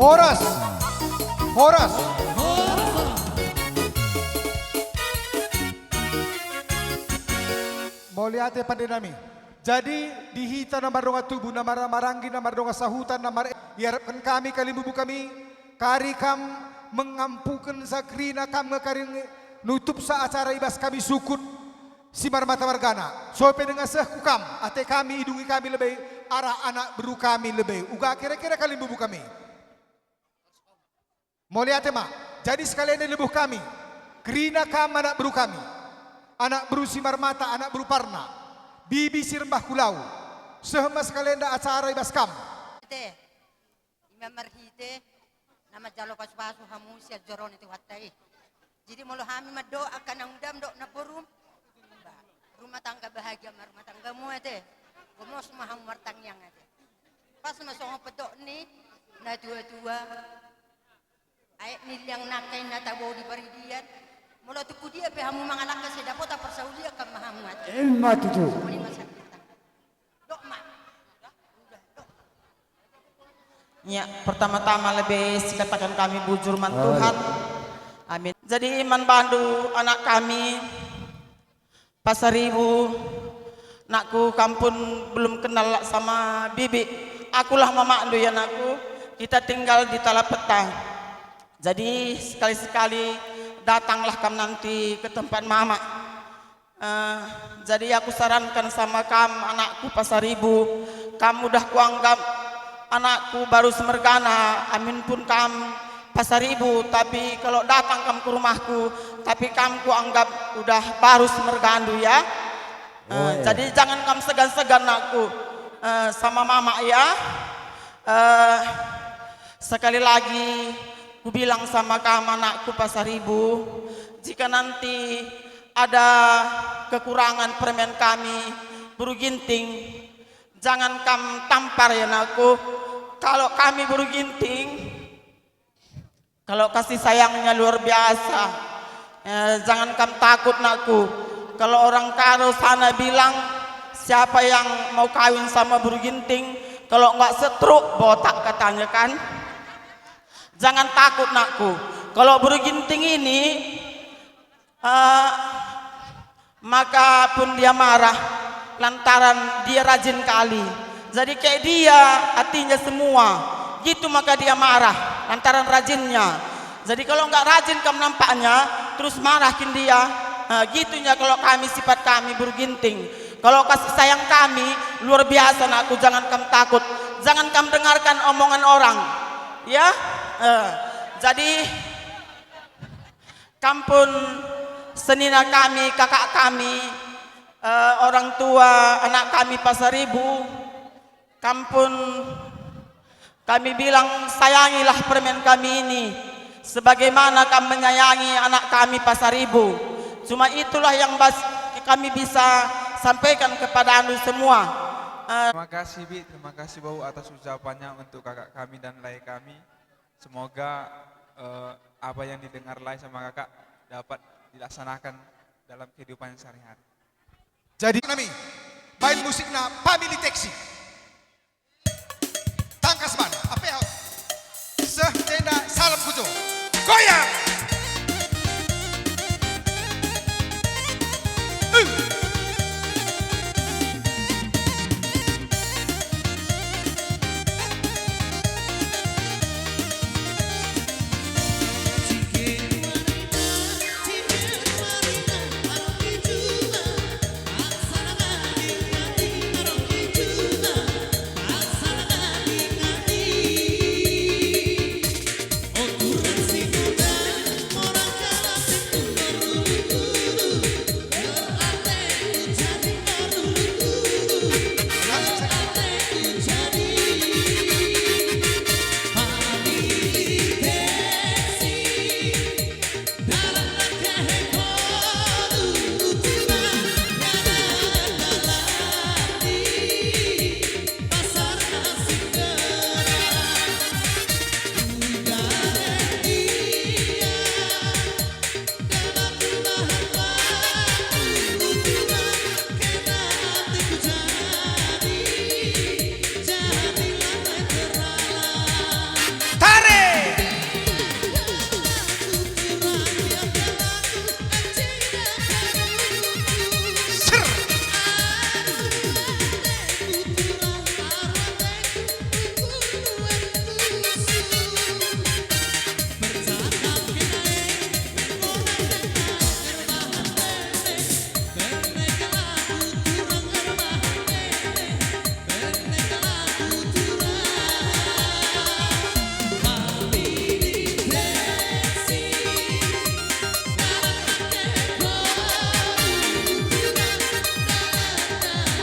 Horas. Horas. Mauliate pande nami. Jadi di hita na mardongan tubu, na mar-, maranggi, na mardongan sahutan, na mar-, diharapkan kami, kalimbubu kami, kari kam mengampukan sakrina kam nga kari nutup sa acara ibas kami sukut Simarmata margana. Sope dengan sehku kam, ate kami idungi kami lebei, arah anak beru kami lebei. Uga kira-kira kalimbubu kami. Mauliate ma. Jadi sekalian ni lebuh kami. Kerina kam anak beru kami. Anak beru Simarmata, anak beru Parna. Bibi Sirembah Kulau. Sehma sekalian da acara ibas kam. Ate. Ima marhite na manjalo pasu-pasu hamu sian joro ni Tuhanta i. Jadi molo hami mandok angka na undam dok na borum, ba, rumah tangga bahagia ma rumah tanggamu ate. Gomos ma hamu martangiang ate. Pas ma songon pandok ni na tua-tua. Aek ni liang nangka i na tabo di paridian. Molo tu dia pe hamu mangalangka sai dapotan parsaulian kan ma hamu ate. Ima tutu. Songon i ma sian hita. Ya, pertama-tama lebih sikatakan kami bujur man Tuhan. Amin. Jadi man bandu anak kami Pasaribu, nakku, kam pun belum kenal sama bibi. Akulah mamakndu ya nakku. Kita tinggal di Talapeta. Jadi sekali-sekali datanglah kam nanti ke tempat mama. Eh, jadi aku sarankan sama kam, anakku Pasaribu, kam udah kuanggap anakku baru semergana, amin pun kam Pasaribu, tapi kalau datang kam ke rumahku, tapi kam kuanggap udah baru semergandu ya. Eh, jadi jangan kam segan-segan nakku, eh, sama mama ya. Eh, sekali lagi kubilang sama kam anakku Pasaribu, jika nanti ada kekurangan permen kami, Buru Ginting, jangan kam tampar ya nakku. Kalau kami Buru Ginting, kalau kasih sayangnya luar biasa. Eh, jangan kam takut nakku. Kalau orang Karo sana bilang, siapa yang mau kawin sama Buru Ginting, kalau nggak setruk botak katanya kan. Jangan takut nakku. Kalau Buru Ginting ini, eh, maka pun dia marah lantaran dia rajin kali. Jadi kayak dia artinya semua. Gitu maka dia marah lantaran rajinnya. Jadi kalau nggak rajin kam nampaknya, terus marah kin dia. Nah, gitu nya kalau kami, sifat kami Boru Ginting. Kalau kasih sayang kami luar biasa, nakku, jangan kam takut. Jangan kam dengarkan omongan orang. Ya? Eh, jadi kam pun senina kami, kakak kami, eh, orang tua anak kami Pasaribu, kam pun kami bilang, sayangilah permen kami ini, sebagaimana kami menyayangi anak kami Pasaribu. Cuma itulah yang bas-, kami bisa sampaikan kepada anu semua. Eh, terima kasih, Bi. Terima kasih, Bau, atas ucapannya untuk kakak kami dan lae kami. Semoga, eh, apa yang didengar lae sama kakak dapat dilaksanakan dalam kehidupan sehari-hari. Jadi nami, main musikna Family Taxi. Tangkas ban, ape hau. Seh, jenda, salam kujo. Goyang! Uh!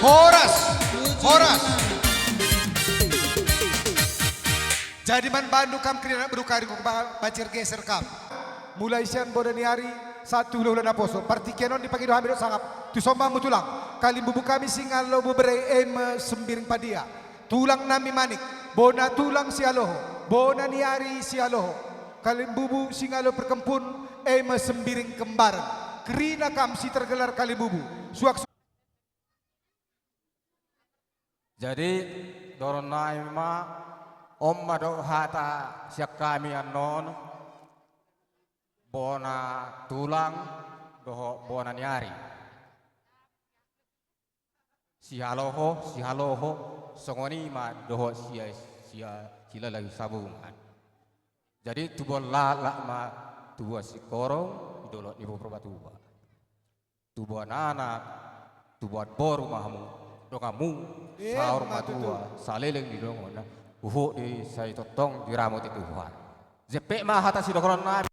Horas, horas. Jadi manbandu kam kerina beruka di ba-, bacer geser kam. Mulai sian bona ni ari sahat tu hula-hula naposo. Partingkian on dipangido hami dohot sangap. Tu son ma hamu tulang. Kalimbubu kami Singalo Bubere, i ma Sembiring Padia. Tulang nami Manik. Bona tulang Sihaloho. Bona ni ari Sihaloho. Kalimbubu Singalo Perkempun, i ma Sembiring Kembaran. Kerina kam si tergelar kalimbubu. Suak. Jadi, dohonon nami ma, on ma dohot hata sian hami annon, bona tulang dohot bona ni ari. Sihaloho, sihaloho, songon i ma dohot sia, sia, silahi sabungan. Jadi, tubuan laklak ma tubuan singkoru, di dolok ni Purbatua. Tubuan anak, tubuan boru ma hamu, donganmu, saur matua, saleleng ni dongan, huhut di sai tongtong diramoti Tuhan. Jempek ma hata sidohonon nami,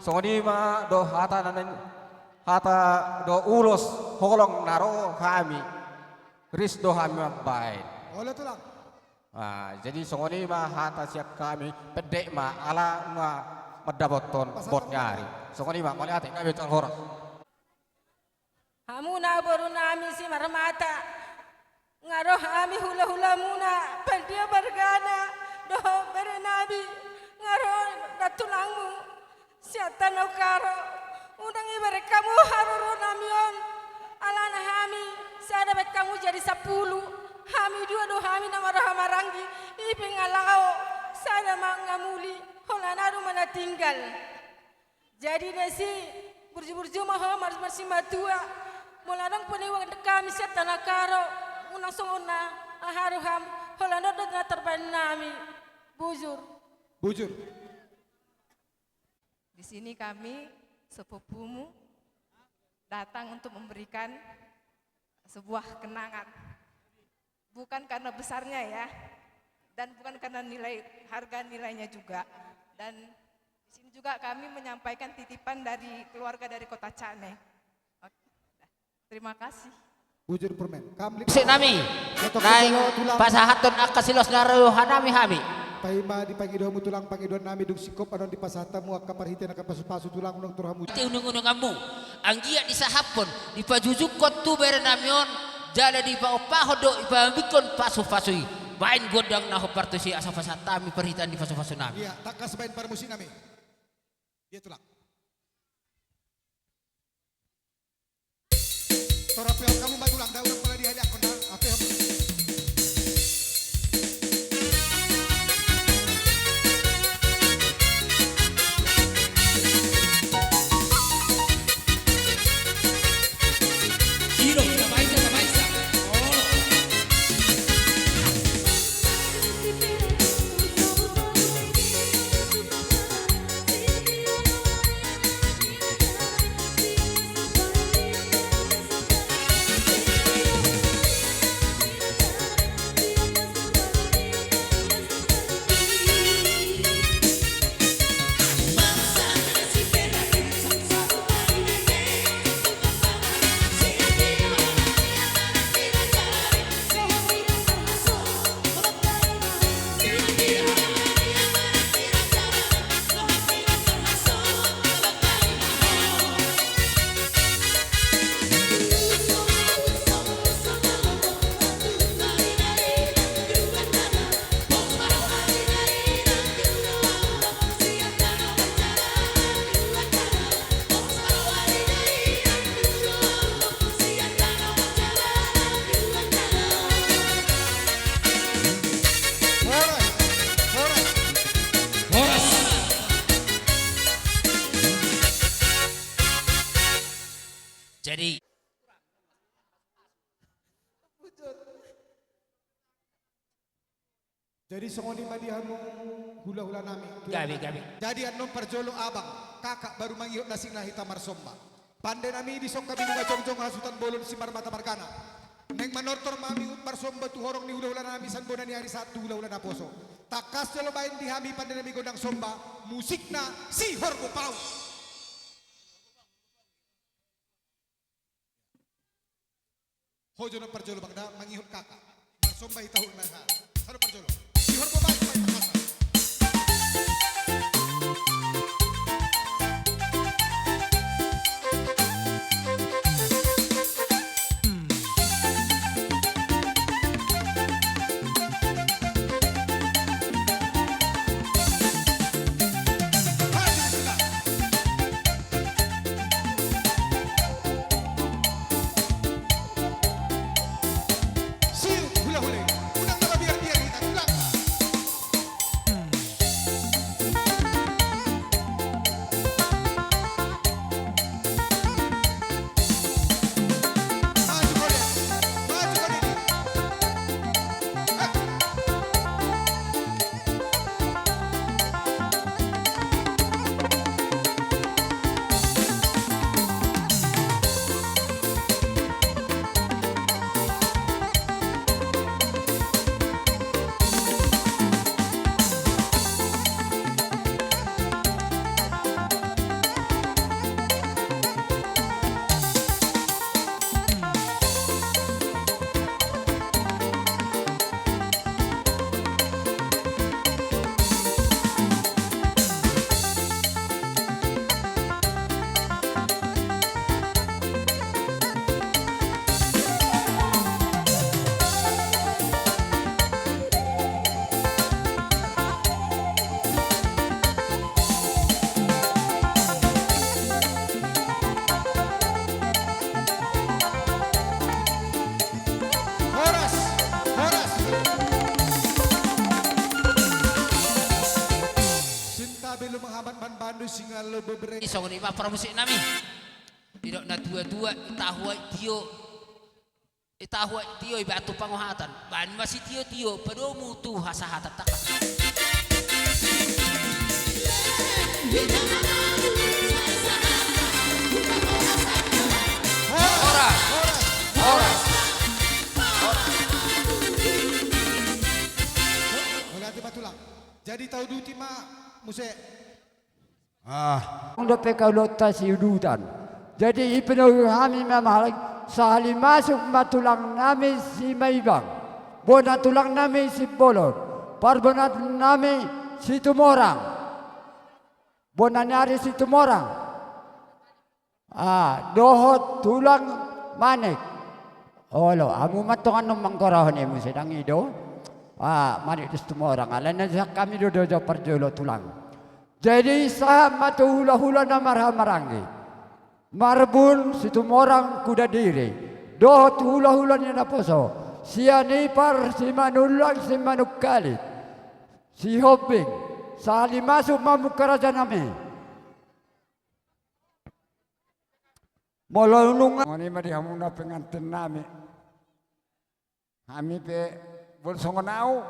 songon i ma dohot hata na-, hata dohot ulos holong na ro hami, ris do hami mambahen. Olo tulang. Ah, jadi songon i ma hata sian hami, pendek ma, ala nunga mandapothon bot ni ari. Songon i ma, mauliate, hami ucap horas. Hamu na boru nami Simarmata, nga ro hami hula-hula muna, Pandia margana, dohot bere nami, nga ro da tulangmu sian Tano Karo, unang ibereng hamu haroro nami on, alana hami sada baen hamu jadi sampulu, hami dua do hami na marhaha maranggi, i pe nga laho, sada ma nga muli, holan adong ma na tinggal. Jadi disi, burju-burju ma ho mar-, marsimatua, molo adong pe na ibereng hami sian Tano Karo, unang songon na aha roham, holan on do na tarbaen nami. Bujur. Bujur. Di sini kami, sepupumu, datang untuk memberikan sebuah kenangan. Bukan karena besarnya ya, dan bukan karena nilai, harga nilainya juga. Dan di sini juga kami menyampaikan titipan dari keluarga dari Kota Cane. Oke. Terima kasih. Bujur permen. Kam lima. Musik nami. Naeng pasahathon angka silas ni roha nami hami. Paima dipangidomu tulang pangidoan nami, dung singkop annon dipasahat hamu angka parhite angka pasupasu tulang nang tu rohamu. Ate unungununganmu, anggiat disahaphon, dipajujunghon tu bere nami on, jala dipaompahon dohot dipaambinghon pasupasu i. Baen gondang na hombar tusi asa pasahat hami parhitean ni pasupasu nami. Ia, tangkas baen parmusik nami. Ia tulang. Torang pehon hamu ma tulang, daurang pala dihadiahon na, ah, pehon. Iro, tabaisa, tabaisa. Olo. Horas. Horas. Horas. Jadi. Jadi songon i ma di hamu hulahula nami. Gabe, gabe. Jadi annon parjolo abang, kakak baru mangihut na singkop hita marsomba. Pande nami dison hami nunga jongjong hasuhuton bolon simarmata margana. Naeng manortor ma hami marsomba tu horong ni hulahula nami sian bona ni ari Sahat tu hulahula naposo. Tangkas jolo baen di hami pande nami gondang somba, musikna si Horbo Paut. Ho jo na parjolo bangda mangihut kakak. Marsomba hita hurna ha. Sado parjolo. Si Horbo Paut ma hita kasa. Horas, horas. Sinta belum menghambat ban bandu singa lo bebre. Songon i ma parmusik nami. Didok na tua-tua, i tahu ai tio. I tahu ai tio, i batu pangohatan. Baen ma sitio-tio, padomu tu hasahatan tangkas. Horas. Horas. Jadi tauduti ma muse. Ah. Dope kaulonta siudutan. Jadi ipenuhi hami ma mahalak, sahali masuk ma tulang nami Simaibang, bona tulang nami Simbolon, parbona nami Situmorang, bona ni ari Situmorang. Ah, dohot tulang Manek. Olo, hamu ma tongon on manggorahon i muse, dang i do. Ah, Manek dohot Situmorang. Alai na sian hami do, do, do parjolo tulang. Jadi sahat ma tu hulahula na marhahamaranggi. Marbun, Situmorang, Kudadiri. Dohot hulahula ni naposo. Sianipar, Simanullang, Simanungkalit. Sihombing. Sahali masuk ma mungka raja nami. Molo nunga. Songon i ma di hamuna pengantin nami. Hami pe, molo songon au,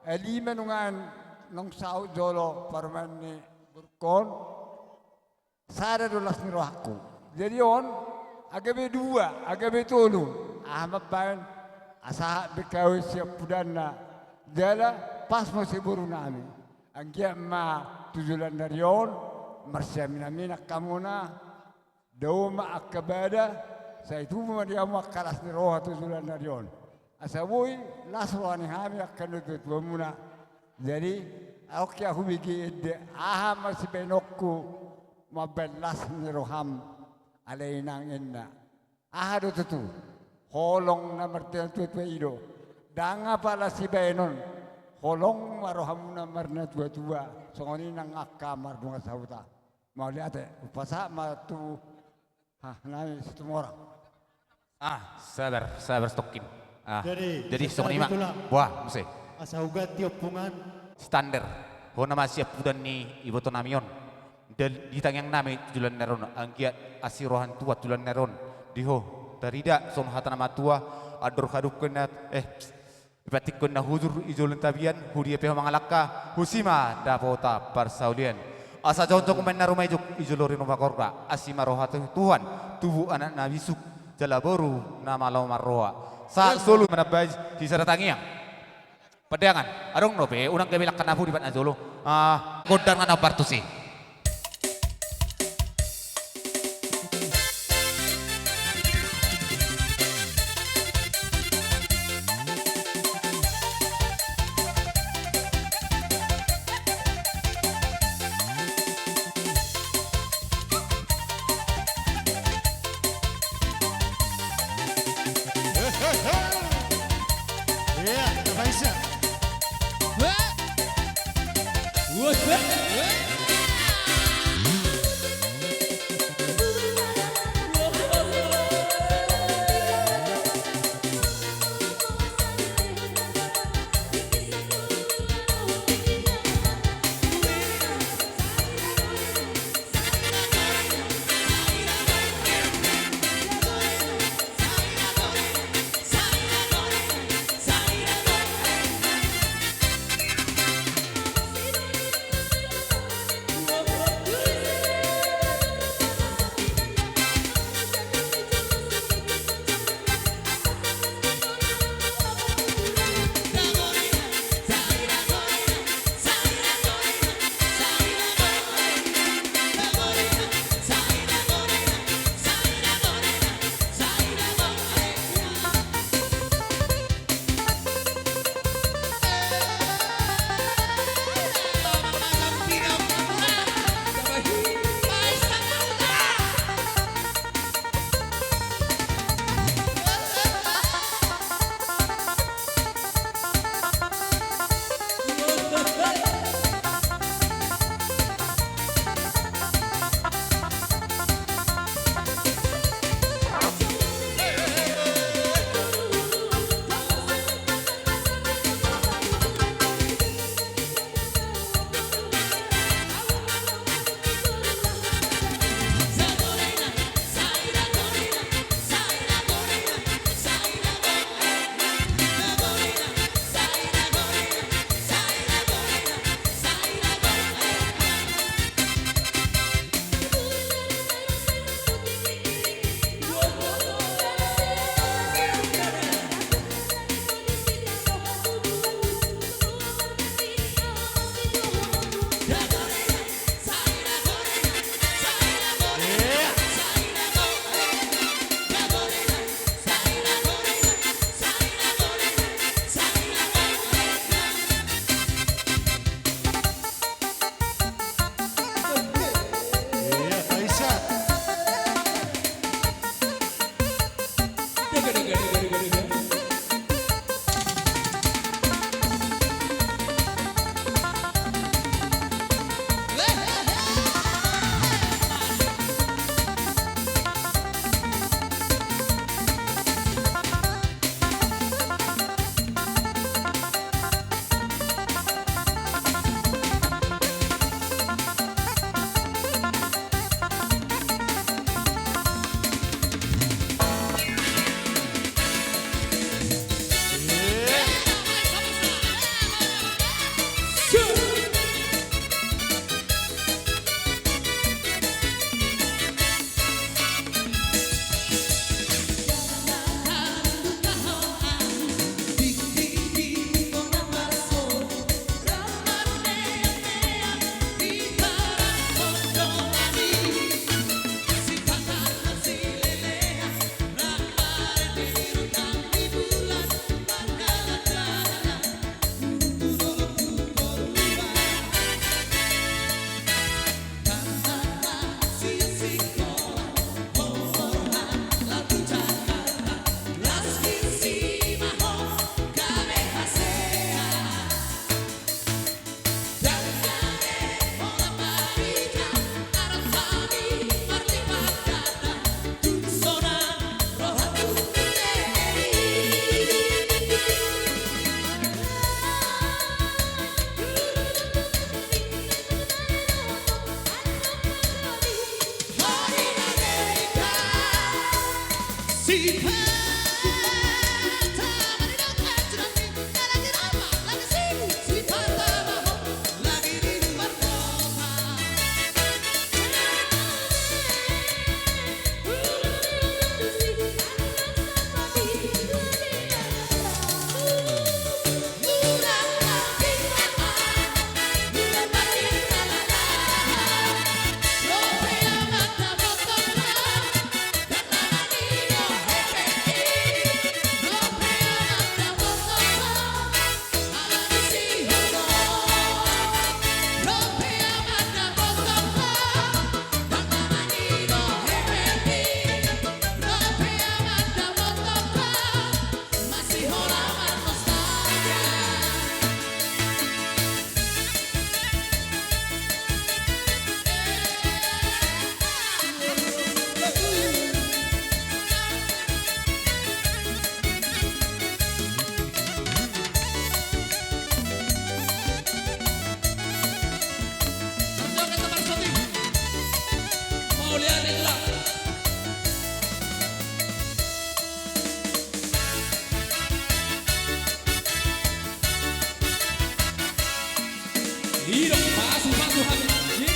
eh, lima nunga naung saut jolo parumaen ni borungkon, sada do las ni rohangku. Jadi on, gabe dua, gabe tolu. Aha mambaen, asa sahat be hami siampudanna. Jala pas muse boru nami. Anggiat ma tu joloan ni ari on, marsiaminaminan hamuna, dao ma angka bada, sai tubu ma di hamu angka las ni roha tu joloan ni ari on. Asa boi las roha ni hami angka natuatuamuna. Jadi, oke, ahu bege ende, aha ma sibaenonku mambaen las ni roham, ale inang, ninna. Aha do tutu? Holong na marnatuatua i do. Ndang apala sibaenon. Holong ma rohamuna marnatuatua. Songon i nang angka mardongan sahuta. Mauliate, hupasahat ma tu, ah, nami Situmorang. Ah, sabar, sabar stokkin. Ah, jadi, jadi songon i ma. Buah, muse. Asa huganti ompungan. Standar. Hona ma siampudan ni iboto nami on. Dal-, di tangiang nami tu joloan ni ari on, anggiat asi roha ni Tuhan tu joloan ni ari on. Di ho, tarida, songon hata na matua, andor hadungkon na, eh, ipatikon na hujur i jolo ni tapian, huria pe ho mangalangka, husi ma dapotan parsaulian. Asa jongjong ma inna rumaijok i jolo ni ruma gorga, asi ma roha tu Tuhan, tubu anak na bisuk, jala boru na malo marroha. Sahat solu manambai sisada tangiang. Pandeangan, adong dope, unang gabe langka na pudi pat na jolo. Ah, gondang na naung partusi. Iya, Raisa. Weh. Weh, weh, weh. Idok, pasu, pasu, hami.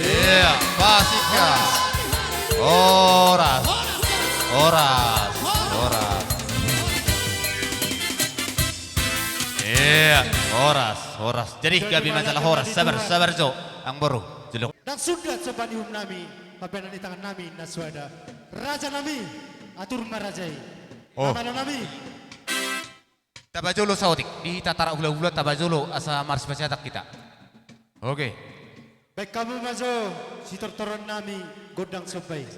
Ia, pasikka. Horas. Horas. Horas. Ia, horas, horas. Jadi gabe ma jala horas. Sabar, sabar jo, amangboru. Jolo. Ndang sundat somba ni uhum nami, pambahenan ni tangan nami na suada. Raja nami, atur ma raja i. Oh. Amang nami. Taba jolo saotik, di tatarak hulahula taba jolo asa marsipasahat hita. Oke. Baen hamu ma jo sitortoron nami gondang somba i.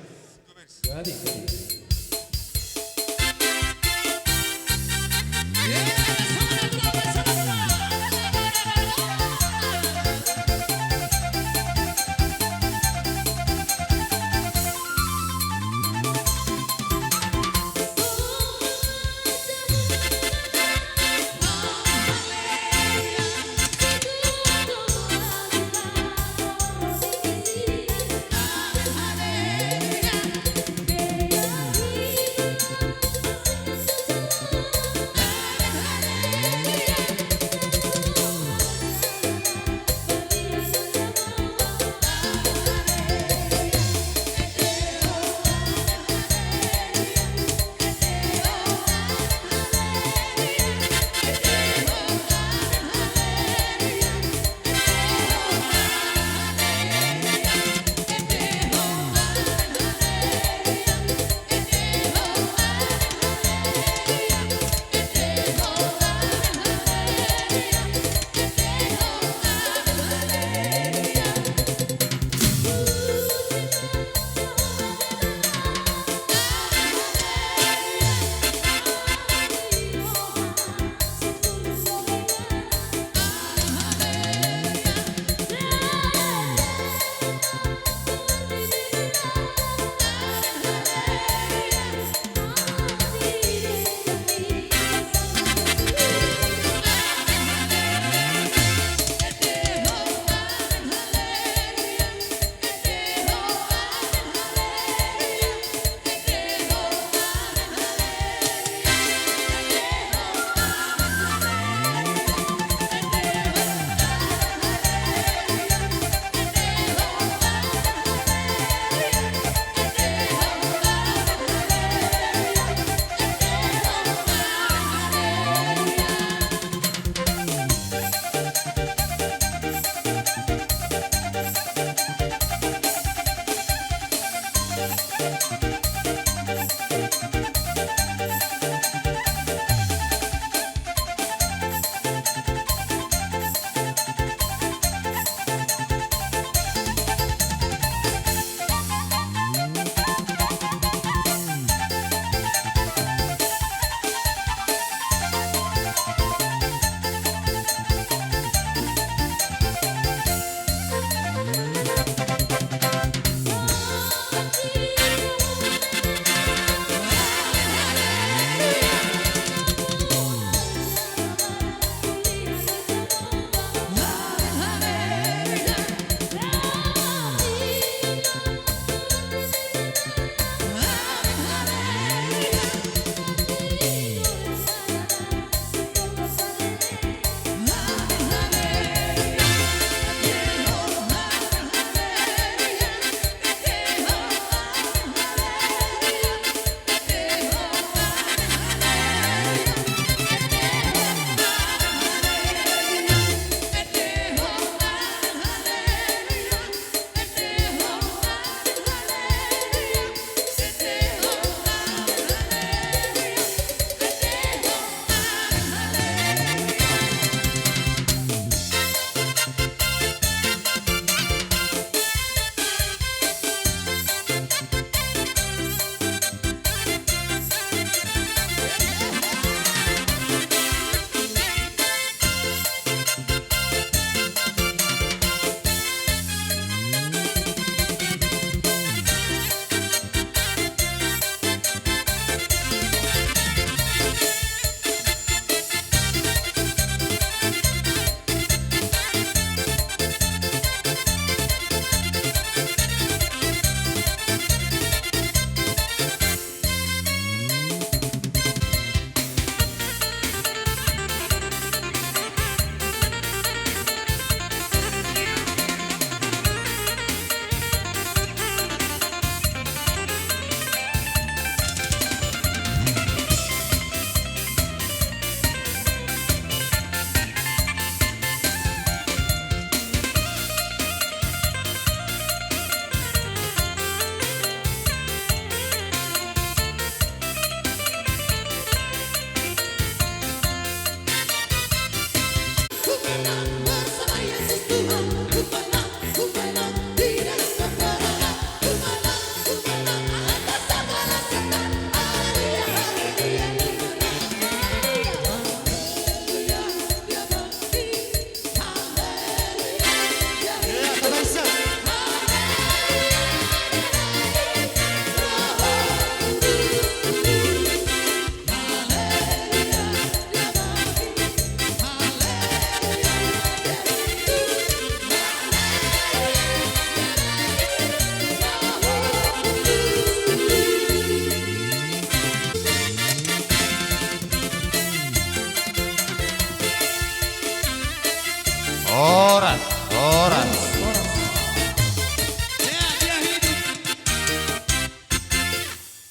Horas, horas.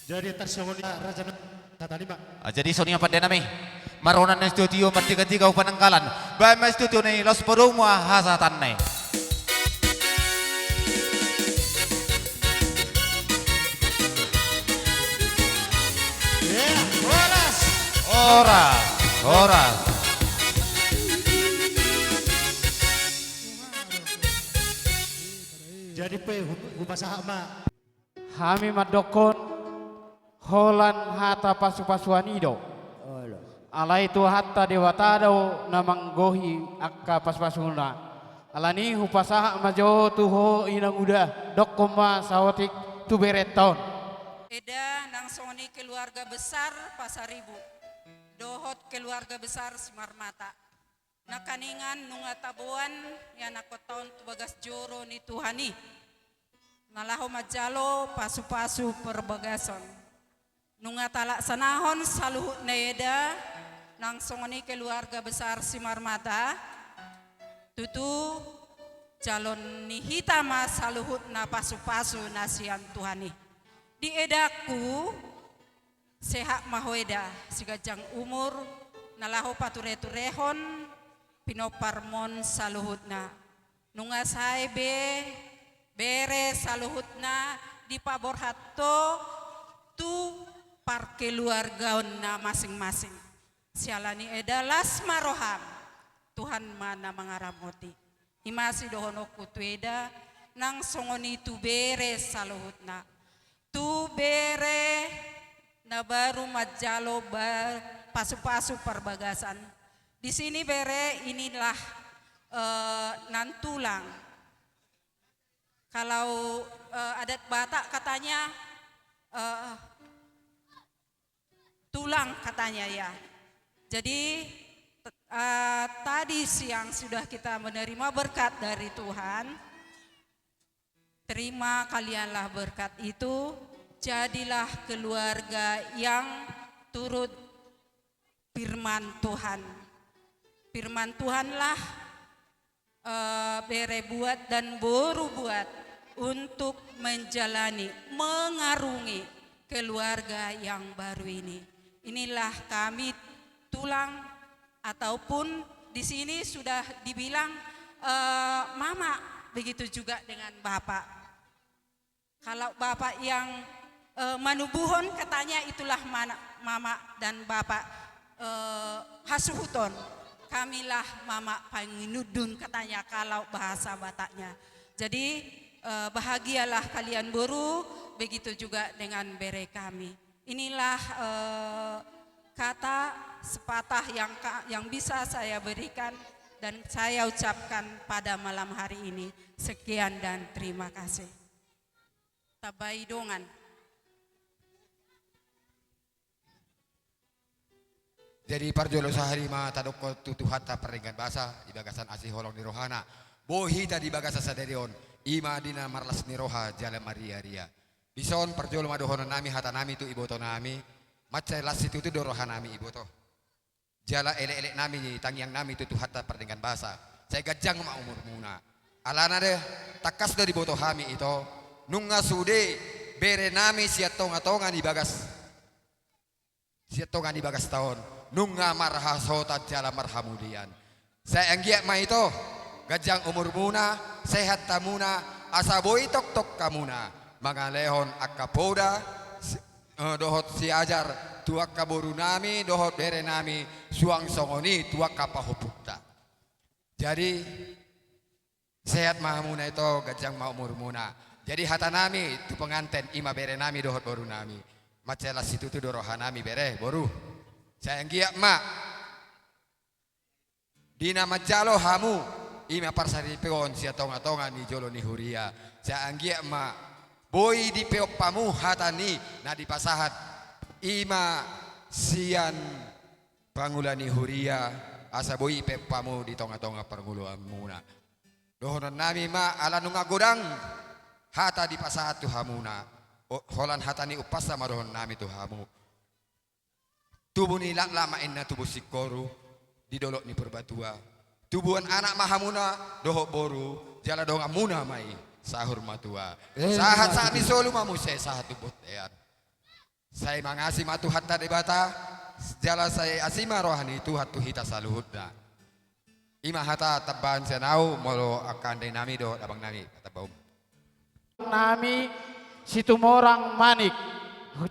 Jadi tarsongon i raja na, tata lima. Ah, jadi songon i ma pande nami. Marhona na studio martiga-tiga hu pananggalan. Baen ma studio na i, laos padomu ma hasahatanna i. Ya, horas. Horas, horas. Jadi pe hu-, hupasahat ma. Hami mandokkon, holan hata pasu-pasuan i do. Olo. Alai Tuhanta Debata do na manggohi angka pasu-pasuna. Alani i hupasahat ma jo tu ho inanguda, dokkon ma saotik tu berenta on. Eda nang songon i keluarga besar Pasaribu dohot keluarga besar Simarmata. Nangkiningan nunga taboan ianakhonta on tu bagas joro ni Tuhan i, na laho manjalo pasu-pasu parbagason. Nunga talaksanahon saluhutna eda, nang songon i keluarga besar Simarmata, tutu jaloon ni hita ma saluhutna pasu-pasu na sian Tuhan i. Di edangku, sehat ma ho eda, siganjang umur, na laho pature-turehon pinomparmon saluhutna. Nunga sae be, bere saluhutna dipaborhat ho tu parkeluargaonna masing-masing. Siala ni eda las ma roham, Tuhan ma na mangaramoti. I ma sidohononku tu eda, nang songon i tu bere saluhutna. Tu bere na baru manjalo ba-, pasu-pasu parbagasan. Di sini bere inilah, eh, nantulang. Kalau, eh, adat Batak katanya, eh, tulang katanya ya. Jadi, t-, eh, tadi siang sudah kita menerima berkat dari Tuhan. Terima kalianlah berkat itu, jadilah keluarga yang turut firman Tuhan. Firman Tuhanlah, eh, bere buat dan boru buat untuk menjalani, mengarungi keluarga yang baru ini. Inilah kami tulang ataupun di sini sudah dibilang, eh, mama, begitu juga dengan bapak. Kalau bapak yang, eh, manubuhon, katanya itulah mana, mama dan bapak, eh, hasuhuton. Kamilah mama panginundun, katanya kalau bahasa Bataknya. Jadi, eh, bahagialah kalian boru, begitu juga dengan bere kami. Inilah, eh, kata sepatah yang ka-, yang bisa saya berikan dan saya ucapkan pada malam hari ini. Sekian dan terima kasih. Tambai dongan. Jadi parjolo sahali ma tadokkon tu Tuhanta pardenggan basa di bagasan asi holong ni rohana. Boi hita di bagasan sadari on, i ma di na marlas ni roha jala marria-ria. Dison parjolo ma dohonon nami hata nami tu iboto nami, mansai las situtu do roha nami iboto. Jala elek-elek nami, tangiang nami tu Tuhanta pardenggan basa, sai ganjang ma umurmuna. Alana do, tangkas do diboto hami ito, nunga sude bere nami sian tonga-tonga ni bagas, sian tonga ni bagasta on, nunga marhasohotan jala marhamulian. Sai anggiat ma ito, ganjang umurmuna, sehat hamuna, asa boi tongtong hamuna mangalehon angka poda, si-, eh, dohot siajar tu angka boru nami dohot bere nami, suang songon i tu angka pahompunta. Jadi, sehat ma hamuna ito, ganjang ma umurmuna. Jadi, hatanami tu penganten, i ma berenami dohot borunami. Mansai las situtu do rohanami, bere, boru. Sai anggiat ma di na manjalo hamu, i ma parsaripeon sian tongatonga ni jolo ni huria. Sai anggiat ma boi dipeop hamu hata ni na dipasahat, i ma sian pangula ni huria, asa boi ipeop hamu di tongatonga parngoluonmuna. Dohononnami ma, ala nunga godang hata dipasahat tu hamuna, o-, holan hata ni umpasa ma dohononnami tu hamu. Tubu ni laklak ma inna tubu singkoru di dolok ni Purbatua. Tubuan anak ma hamuna dohot boru, jala donganmuna ma i saur matua. Eh, sahat sahat ni solu ma muse sahat tu bontean. Sai mangasi ma Tuhanta Debata, jala sai asi ma roha ni Tuhan tu hita saluhutna. I ma hata tambahan sian ahu, molo angka andainami dohot abangnami, hata baum. Nami Situmorang Manik,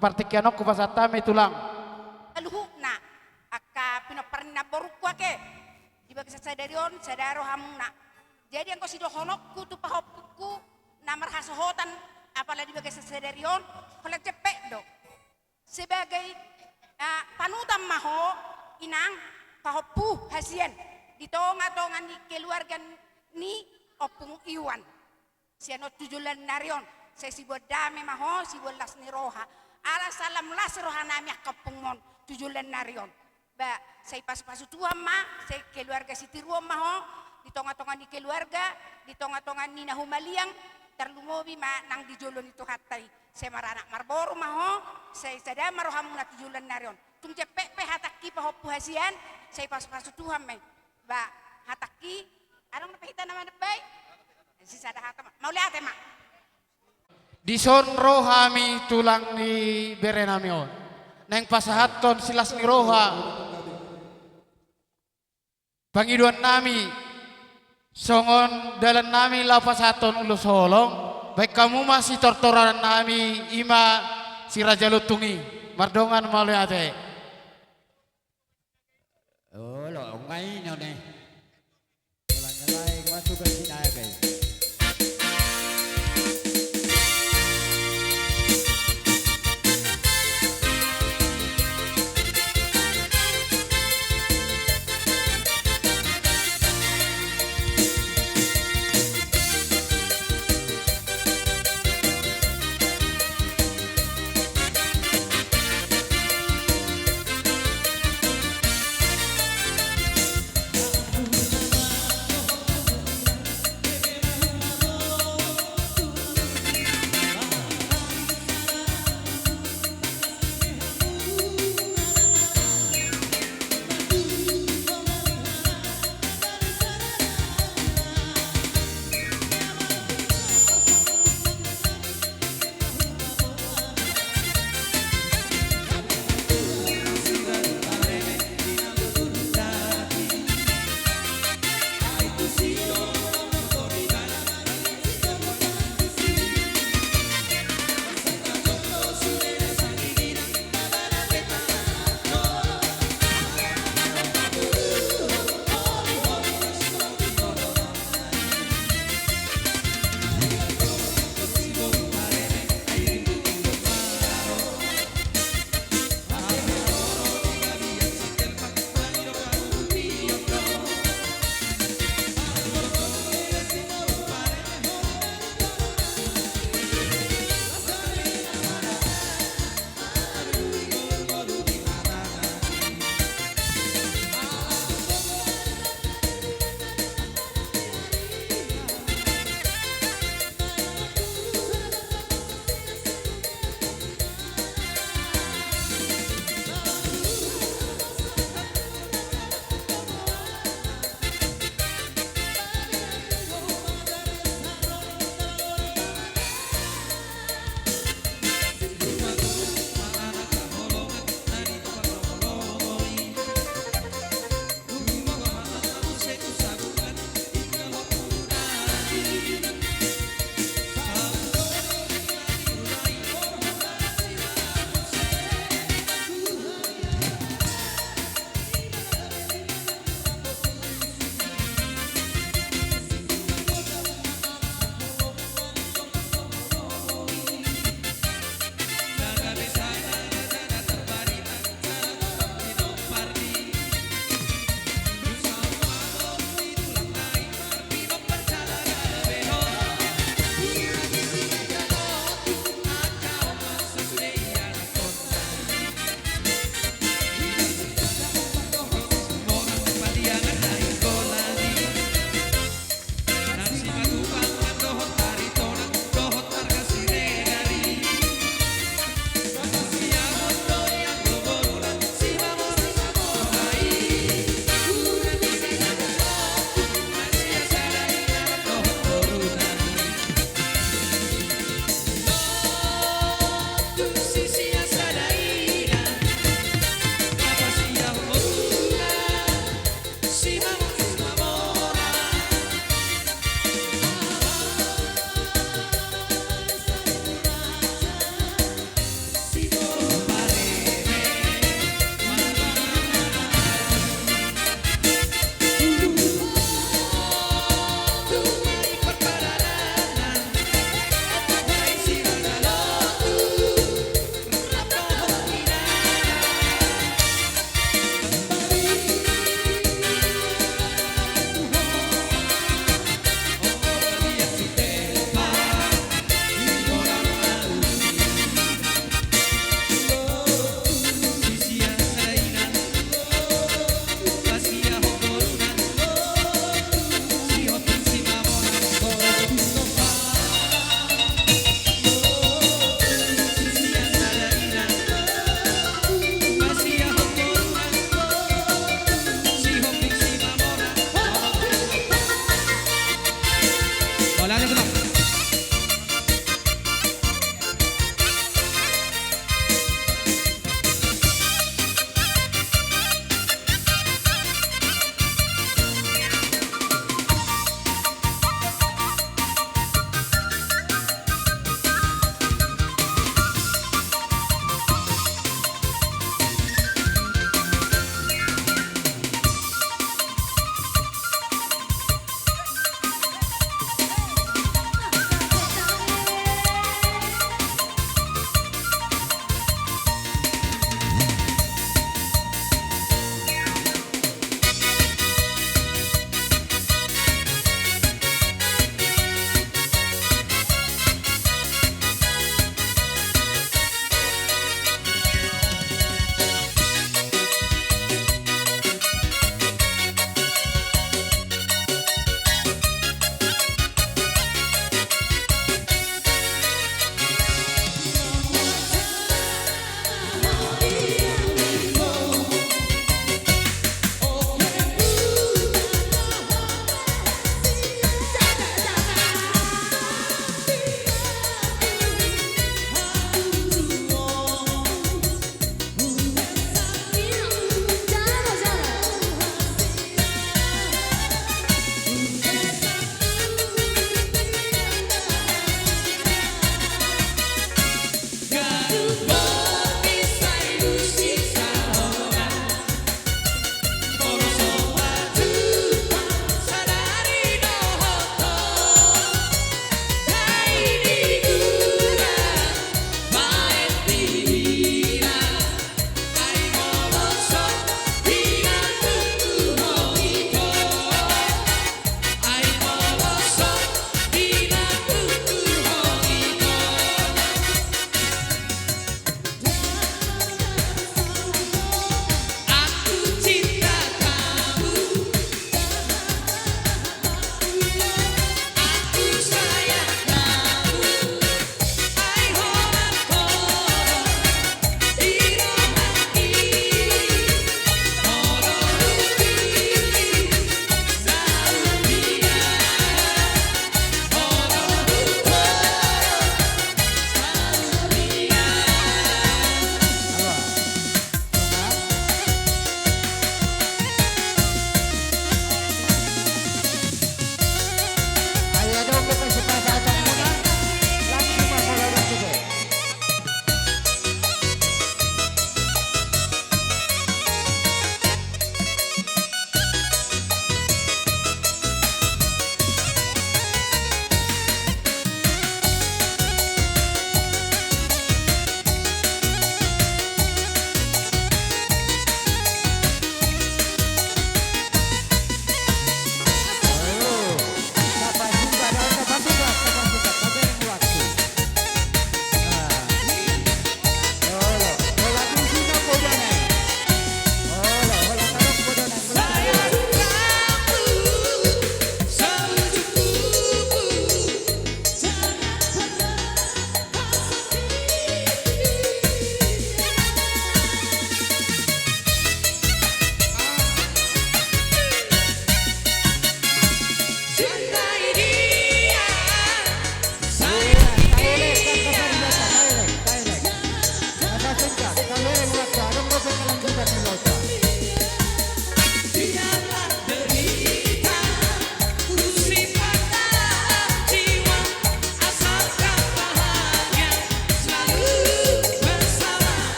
partingkian on hupasahat hami tulang. Saluhutna, angka pinompar ni namborungku ake, di bagasan sadari on, sada rohamuna. Jadi anggo sidohononku tu pahompungku, na marhasohotan, apala di bagasan sadari on, holan jempek do. Sebagai, ah, panutan ma ho, inang, pahompu hasian, di tongatonga ni keluarga ni Ompung Iwan. Sian on tu joloan ni ari on, sai siboan dame ma ho, siboan las ni roha. Ala salam las rohanami angka ompungmon tu joloan ni ari on. Ba, sai pasupasu Tuhan ma, sai keluarga sitiruon ma ho, di tongatonga ni keluarga, di tongatonga ni na humaliang, tarlumobi ma nang di jolo ni Tuhanta i. Sai maranak marboru ma ho, sai sada ma rohamuna tu joloan ni ari on. Tung jempek pe hatangki pahompu hasian, sai pasupasu Tuhan ma i. Ba, hatangki, adong dope hita na mandok bai? Sisada hata ma. Mauliate ma. Dison ro hami tulang ni berenami on. Naeng pasahathon silas ni roha pangidoannami, songon dalannami laho pasahathon ulos holong, baen hamu ma sitortorannami, i ma si Raja Lontung i. Mardongan mauliate. Olo, nga i none. Olo, nga i, nga tugas sinaga i.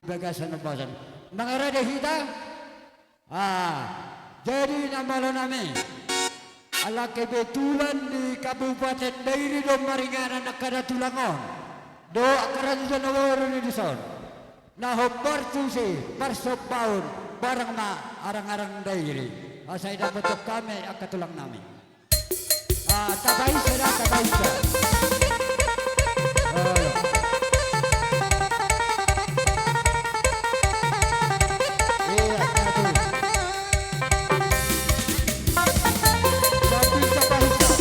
bagasan ombasan. Mangarade hita. Ah, jadi na malo nami, ala kebetulan di Kabupaten Dairi do maringanan angka na tulang on dohot angka raja na boru ni dison. Na hombar tusi parsombaon barang ma arang-arang Dairi. Asa idapothon hami angka tulang nami. Ah, tapaisa da, tapaisa. Olo. Iya, satu. Satu, tapaisa.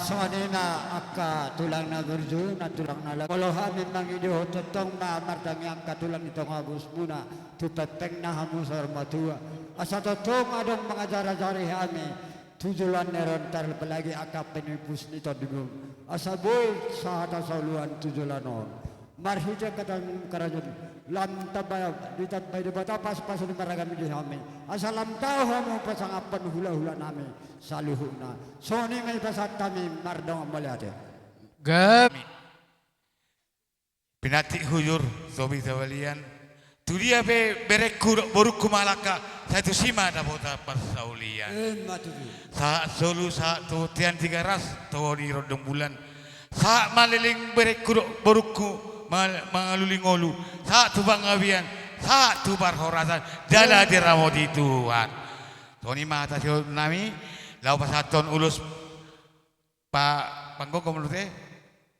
Songon i ma angka tulang na burju, na tulang na laho. Molo hami mangido, tongtong ma martangiang angka tulang di tonga bosmuna, tu pengpengna hamu saur matua. Asa tongtong adong mangajarajari hami tu joloan ni ari on, tarlebih lagi angka penimpus ni tondimuna. Asa boi sahata saoloan tu joloan on. Marhite hata ni mangkarajaon, lam tamba, ditambai Debata pasupasu ni maragama di hami. Asa lam tau hamu pasangaphon hulahulanami saluhutna. Songon i ma dipasahat hami mardongan mauliate. Gap. Pinantik hujur, Tobi Tabalian. Tudia pe berengku dohot borungku mangalangka, sai tusi ma dapotan parsaulian. Emma tutu. Sahat solu, sahat tu bontean Tigaras, togu ni rondang bulan. Sahat ma leleng berengku dohot borungku ma-, mangalului ngolu. Sahat tu panggabean, sahat tu parhorasan, jala diramoti Tuhan. Songon i ma hata sidohononnami, laho pasahathon ulos pa-, panggomgom, olo, te?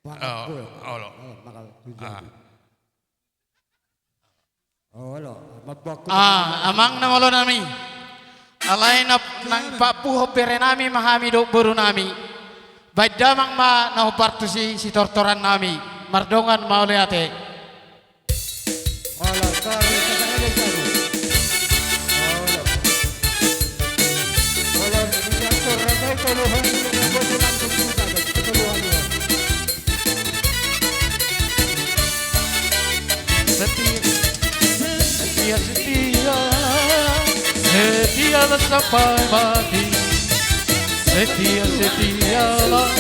Panggomgom. Oh, olo. Eh, maka tujuan. Ah. Olo, mamboan hita. Ah, amang na maloanami. Alai na-, naeng papuhon berenami ma hami dohot borunami. Baen damang ma na hombar tusi sitortorannami. Mardongan mauliate. Olo, tor, tor, tor, tor, tor. Olo. Olo, diatur, tor, tor, tor, tor, tor, tor, tor, tor, tor, tor, tor, tor. Setia, setia, setia, setialah sampai mati. Setia, setialah.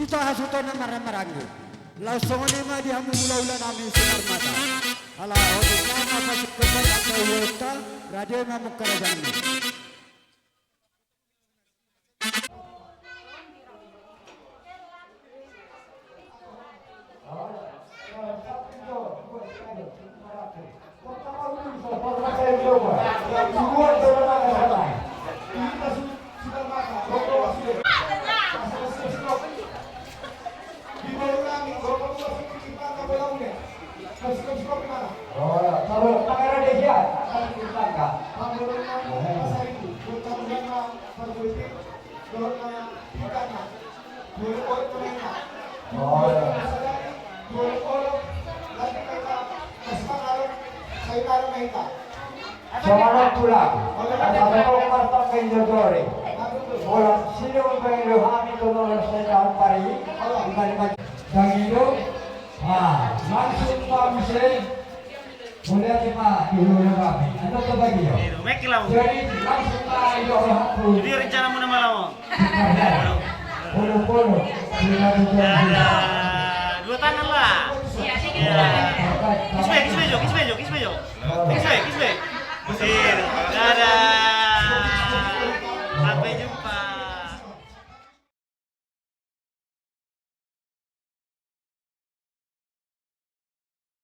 Hita hasuhuton na marhahamaranggi. Laos songon i ma di hamu hulahulanami Simarmata. Ala otik nama pasuk kepat angka ulaonta, rade ma mungkarajanmi. Songon on tulang, asa tong martongka injojori. Bolas sidung pangido hami tu lolos ni taon pari, ima lima tangido. Ah, langsung ma muse. Mauliate ma di hula-hula kami. Anto to bagio. Jadi langsung ma ido rohangku. Jadi rencana muna malam. Polo-polo. Dua tangan lah. Iya, iya. Kisbe, kisbe jo, kisbe jo, kisbe jo. Kisbe, kisbe. Sip.